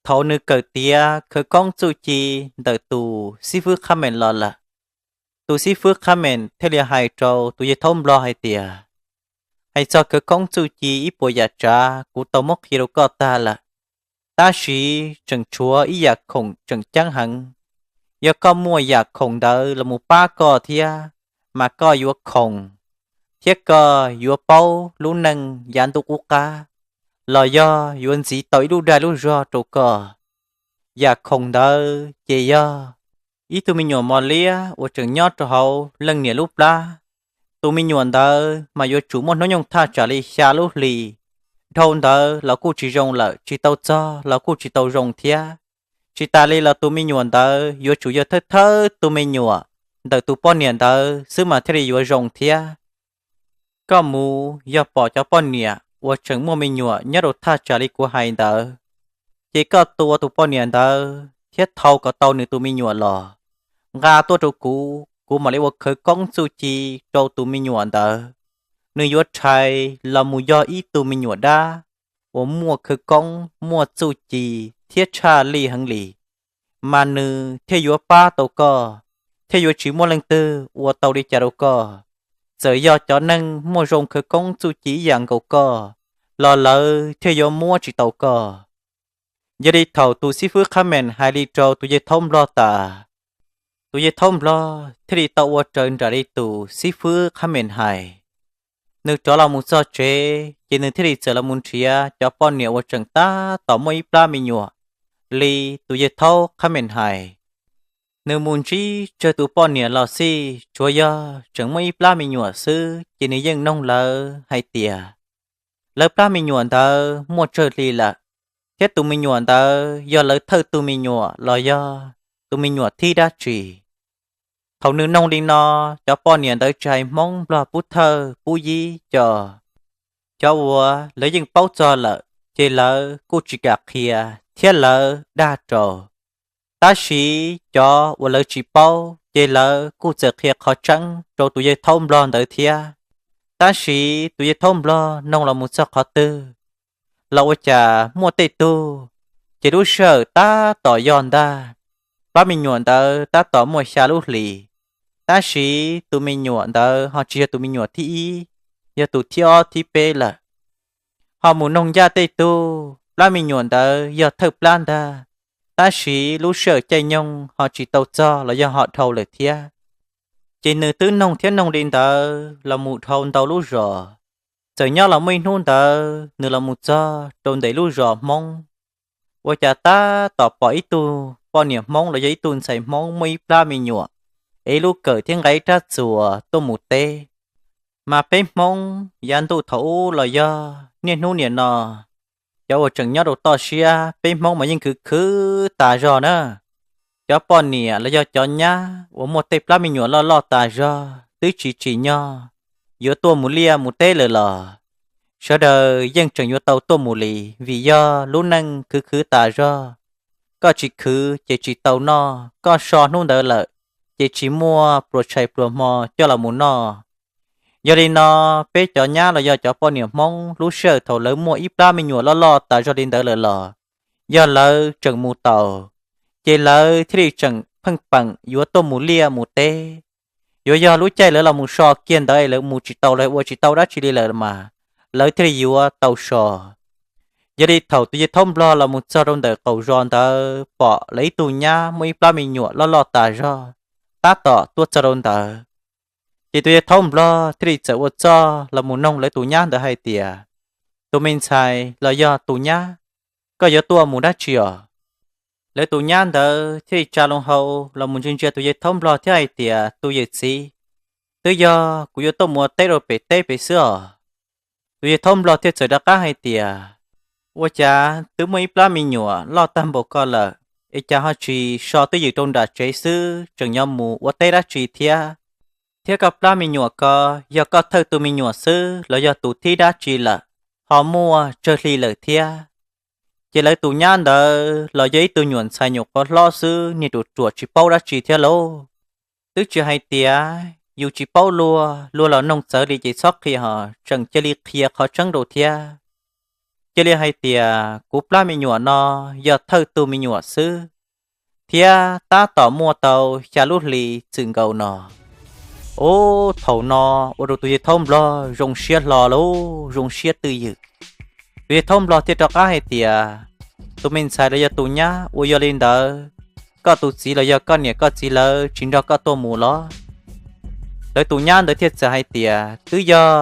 Thaum nws kawm tiav khawv koob txuj ci ntawm tus xib fwb qhab meem los lawm, tus xib fwb qhab meem thiaj li hais rau tus yawg thaub nplog hais tias, Hais txog khawv koob txuj ci ib puas yam tsav kuv tau muab qhia rau koj tag lawm, tab sis tseem tshuav ib yam khoom tseem ceeb heev. Yog koj muaj yam khoom ntawd los mus pab koj thiab, mas koj yuav khoom, thiab koj yuav paub lub neej yav ntuj qub qab, los yog yuav ntxiv tau ib lub dag lub zog rau koj. Yam khoom ntawd ces yog ib tug me nyuam mos liab uas tseem nyob rau hauv leej niam lub plab. Tus me nyuam ntawd mas yuav tsum muaj hnub nyoog thaj tsam li xya lub hli, dhau ntawd los kuj tsis zoo lawm, tsis tau txog los kuj tsis tau zoo thiab. Tsis tas li los tus me nyuam ntawd yuav tsum yog thawj thawj tus me nyuam ntawm tus poj niam ntawd xwb mas thiaj li yuav zoo thiab. Koj mus yog pom cov poj niam uas tseem muaj me nyuam nyob rau thaj tsam li kuv hais ntawd, ces koj tua tus poj niam ntawd thiab thau kom tau nws tus me nyuam los nqa tuaj rau kuv, kuv mam li ua khawv koob txuj ci rau tus me nyuam ntawd. Nws yuav rhais los mus yog ib tug me nyuam dab uas muaj khawv koob, muaj txuj ci thiab tshaj lij heev li. Mas nws thiaj yuav pab tau koj, thiab yuav tsis muaj leej twg ua tau li cas rau koj. Txawm yog cov neeg muaj zoo khawv koob txuj ci ib yam nkaus koj, los lawv thiaj yuav muab tsis tau koj. Yog li thaum tus xib fwb qhab meem hais li rau tus yawg thaub nplog tas, tus yawg thaub nplog thiaj li tau ua raws nraim li tus xib fwb qhab meem hais. Nws rov los mus txog tsev ces nws thiaj li txawm los mus nrhiav cov poj niam uas tseem tab tom muaj ib plab me nyuam li tus yawg thaub qhab meem hais. Nws mus ntsib tsawg tus poj niam los xij, tsuav yog tseem muaj ib plab me nyuam xwb ces nws yeej noog lawv hais tias, lawv plab me nyuam ntawd muaj tsawg hli lawm, thiab tus me nyuam ntawd yog lawv thawj tus me nyuam los yog tus me nyuam thib dab tsi. Thaum nws noog li no, cov poj niam ntawd tsis hais Hmoob, Nplog, Pub Thawj, Pub Yib, cov, cov uas lawv yeej paub txog lawm ces lawv kuj tsis kam qhia thiab lawv dag rau. Tab sis cov uas lawv tsis paub ces lawv kuj txawm qhia qhov tseeb rau tus yawg thaub Nplog ntawd thiab. Tab sis tus yawg thaub Nplog noog los mus txog qhov twg los ua cas muaj tej tug, ces lub sij hawm tab tom yog ntag, plab me nyuam ntawd tab tom muaj xya lub hlis, tab sis tus me nyuam ntawd ho tsis yog tus me nyuam thib ib, yog tus thib ob thib peb lawm. Ho mus noog ncaj tej tug, plab me nyuam ntawd yog thawj plab ntag, tab sis lub sij hawm caij nyoog ho tsis tau txog los yog ho dhau lawm thiab. Ces nws twb noog thiab noog li ntawd los mus dhau ntau lub zos, txawm nyob los muaj ib hnub ntawd nws los mus txog rau ntawm lub zos Hmoob, ua cas tab tom pom ib tug poj niam Hmoob los yog ib tug ntxhais Hmoob muaj ib plab me nyuam, es ib lub kawm thiab nqa ib rab txuas tuaj mus teb. Mas peb Hmoob yav ntuj thaum ub los yog niaj hnub niam no, cov uas tseem nyob rau toj siab, peb Hmoob mas yeej khwv khwv tas zog na. Cov poj niam los yog cov nyab uas muaj tej plab me nyuam loj loj tas zog twb tsis tsim nyog yuav tuaj mus liaj mus teb lawm los sawv daws yeej tseem yuav tau tuaj mus li, vim yog lub neej khwv khwv tas zog. Koj tsis khwv ces tsis tau noj, koj so hnub ntawd lawm ces tsis muaj pluas tshais pluas hmo coj los mus noj. Yog li no, peb cov nyab los yog cov poj niam Hmoob lub sij hawm thaum lawv muaj ib plab me nyuam loj loj tas zog li ntawd lawm los yog lawv tseem mus taus, ces lawv thiaj li tseem pheej peem yuav tuaj mus liaj mus teb. Yuav yog lub caij lawv los mus so kiag ntawd es lawv mus tsis tau, lawv ua tsis tau dab tsi li lawm mas lawv thiaj li yuav tau so. Yog li thaum tus yawg thaub Nplog los mus txog rau ntawm qaum zos ntawd pom lawv ib tug nyab muaj ib plab me nyuam loj loj tas zog tab tom tuaj txog rau ntawd, ces tus yawg thaub Nplog thiaj li txawm ua txuj los mus noog lawv tus nyab ntawd hais tias, tus me ntxhais los yog tus nyab, koj yuav tuaj mus dab tsi os? Lawv tus nyab ntawd thiaj li tsa loo hau los mus ntsia ntsia tus yawg thaub Nplog thiab hais tias, tus yawm txiv, twb yog kuv yuav tuaj mus ua teb rau pem teb pem xwb os. Tus yawg thaub Nplog thiaj txawm rov qab hais tias, ua cas twb muaj ib plab me nyuam loj tag npaum ko lawm, es cas ho tsis so twj ywm rau nram tsev xwb tseem yuav mus ua teb dab tsi thiab? Thiab koj plab me nyuam ko, yog koj thawj tus me nyuam xwb los yog tus thib dab tsi lawm, ho muaj tsawg hli lawm thiab? Ces lawv tus nyab ntawd los yog ib tug nyuam ntxhais nyuam qhuav hlob xwb, niag ruam ruam tsis paub dab tsi thiab lauj. Twb tsis hais tias yus tsis paub luag, luag los noog txawv li ces txhob qhia, ho tseem cia li qhia qhov tseeb rau thiab. Cia li hais tias kuv plab me nyuam no yog thawj tug me nyuam xwb, thiab tab tom muaj tau xya lub hli txwm nkaus no. Ub, thaum no ua rau tus yawg thaub Nplog zoo siab hlo lauj, zoo siab twj ywm. Tus yawg thaub Nplog thiaj rov qab hais tias, tus me ntxhais los yog tus nyab, uas yog li ntawd, koj tus txiv los yog koj niam koj txiv lawv tsis nrog koj tuaj mus los? Lawv tus nyab ntawd thiaj txawm hais tias, twb yog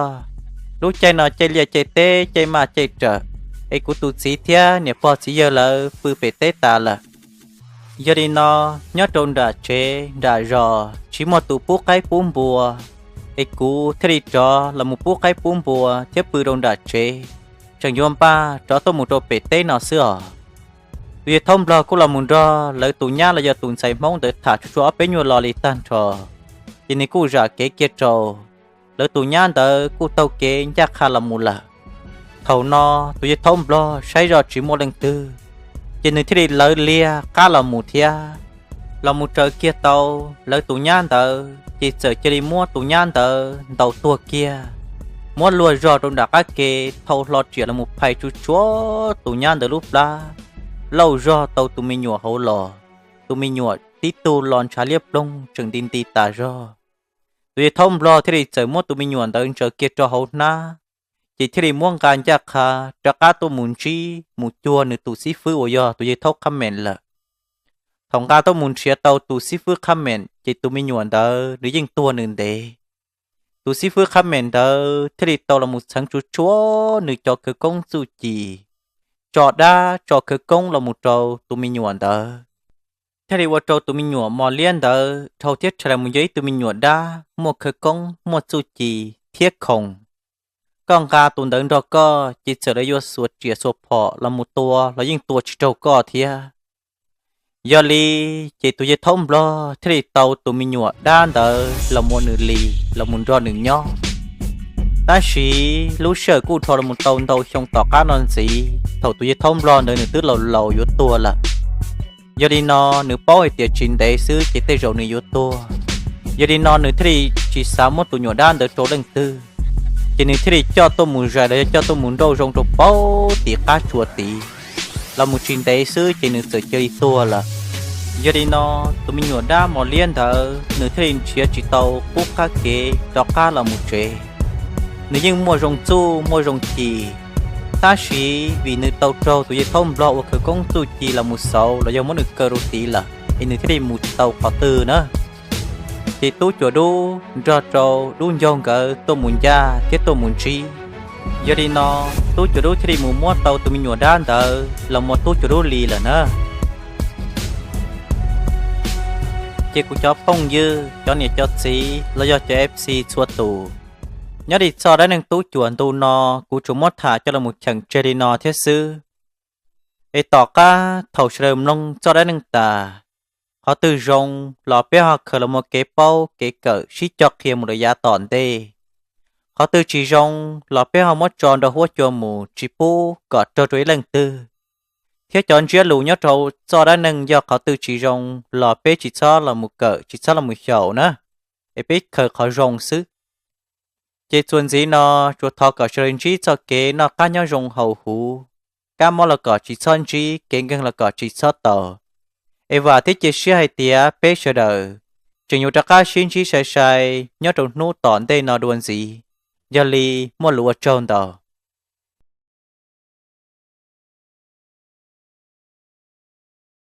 lub caij no caij liaj caij teb caij maj caij rawm, es kuv tus txiv thiab niam pog txiv yawg lawv pw pem teb tas lawm. Yog li no, nyob rau nram tsev nram zos tsis muaj tus pub qaib pub npua, es kuv thiaj li rov los mus pub qaib pub npua thiab pw rau nram tsev, tseem yuav npaj rov tuaj mus rau pem teb no xwb os. Tus yawg thaub Nplog kuj los mus nrog lawv tus nyab los yog tus ntxhais Hmoob ntawd tham tsuag tsuag ob peb nyuag lo li tag nrho, ces nws kuj zam kev kiag rau. Lawv tus nyab ntawd kuj taug kev ncaj qha los mus lawm. Thaum no tus yawg thaub Nplog saib zoj tsis muaj leej twg, ces nws thiaj li lawv liag qab los mus thiab. Los mus raws kiag tau lawv tus nyab ntawd, ces txawm cia li muab tus nyab ntawd ntaus tuag kiag, muab luag zog rau nram qab ke, thau hlo riam los mus phais tsuag tsuag tus nyab ntawd lub plab, lauj zog tau tus me nyuam hauv los. Tus me nyuam tib tug los ntshav liab ploog tseem nti nti tas zog. Tus yawg thaub Nplog thiaj li txawm muab tus me nyuam ntawd ntsaws kiag rau hauv hnab, ces thiaj li muab nqa ncaj qha rov qab tuaj mus ntsib mus cuag nws tus xib fwb uas yog tus yawg thaub Qhab Meem lawm. Thaum nqa tuaj mus nrhiav tau tus xib fwb Qhab Meem, ces tus me nyuam ntawd nws yeej tuag nws ntev. Tus xib fwb Qhab Meem ntawd thiaj li tau los mus txheev tsuag tsuag nws cov khawv koob txuj ci, tso dab tso khawv koob los mus rau tus me nyuam ntawd, thiaj li ua rau tus me nyuam mos liab ntawd dhau thiab rhais los mus yog ib tug me nyuam dab muaj khawv koob muaj txuj ci thiab khoom. Koj nqa tus ntawd nrog koj ces txawm lawv yuav xuas riam xuas phom los mus tua los yeej tua tsis raug koj thiab. Yog li ces tus yawg thaub nplog thiaj li tau tus me nyuam dab ntawd los mus ua nws li, los mus nrog nws nyob. Tab sis lub sij hawm kuj dhau los mus tau ntau xyoo tom qab no ntxiv, thaum tus yawg thaub nplog ntawd nws twb laus laus yuav tuag lawm. Yog li no nws paub hais tias tsis ntev xwb ces tej zaum nws yuav tuag. Yog li no nws thiaj li tsis xav muab tus nyuam dab ntawd rau leej twg, ces nws thiaj li coj tuaj mus zais los yog coj tuaj mus nrauj zoo rau pem tim qab tsua tid, los mus tsis ntev xwb ces nws txawm cia li tuag lawm. Yog li no tus me nyuam dab mos liab ntawd nws thiaj li nrhiav tsis tau qub qab kev rov qab los mus tsev. Nws yeej muaj zoo txuj muaj zoo ci, tab sis vim nws tau raug tus yawg thaub nplog ua khawv koob txuj ci los mus xauv los yog muab nws kaw rau tid lawm es nws thiaj li mus tsis tau qhov twg na. Ces Tub Cuas Dub nrog rau Dub Ncaug nkawd tuaj mus ncaj thiab tuaj mus ntsib. Yog li no Tub Cuas Dub thiaj li mus muab tau tus me nyuam dab ntawd los mus ua Tub Cuas Dub li lawm na. Ces kuv cov phooj ywg, cov niam cov txiv los yog cov F C txhua tus, nyob li txoj dab neeg Tub Cuas ntu no kuv tsuas muab tham coj los mus cheem tseg li no thiab xwb. Es tom qab thaum sawv daws mloog txoj dab neeg tas, qhov twg zoo los peb ho khaws los mus kev paub kev kawm sib cog qhia mus rau yav tom ntej. Qhov twg tsis zoo los peb ho muab tso nrog huab cua mus tsis pub kom raug rau ib leej twg. Thiab cov ntsiab lus nyob rau txoj dab neeg yog qhov twg tsis zoo los peb tsis txhob los mus kawm tsis txhob los mus xyaum na, es peb khaws qhov zoo xwb. Ces txuas ntxiv no tsuas thov kom sawv daws ntsib txoj kev noj qab nyob zoo hauv huv, kab mob los kom tsis txhob ntsib, kev nkeeg los kom tsis txhob tau. Es vam thiab cia siab hais tias peb sawv daws tseem yuav rov qab sib ntsib sai sai nyob rau hnub tom ntej no dua ntxiv. Yog li muaj lus ua tsaug ntau.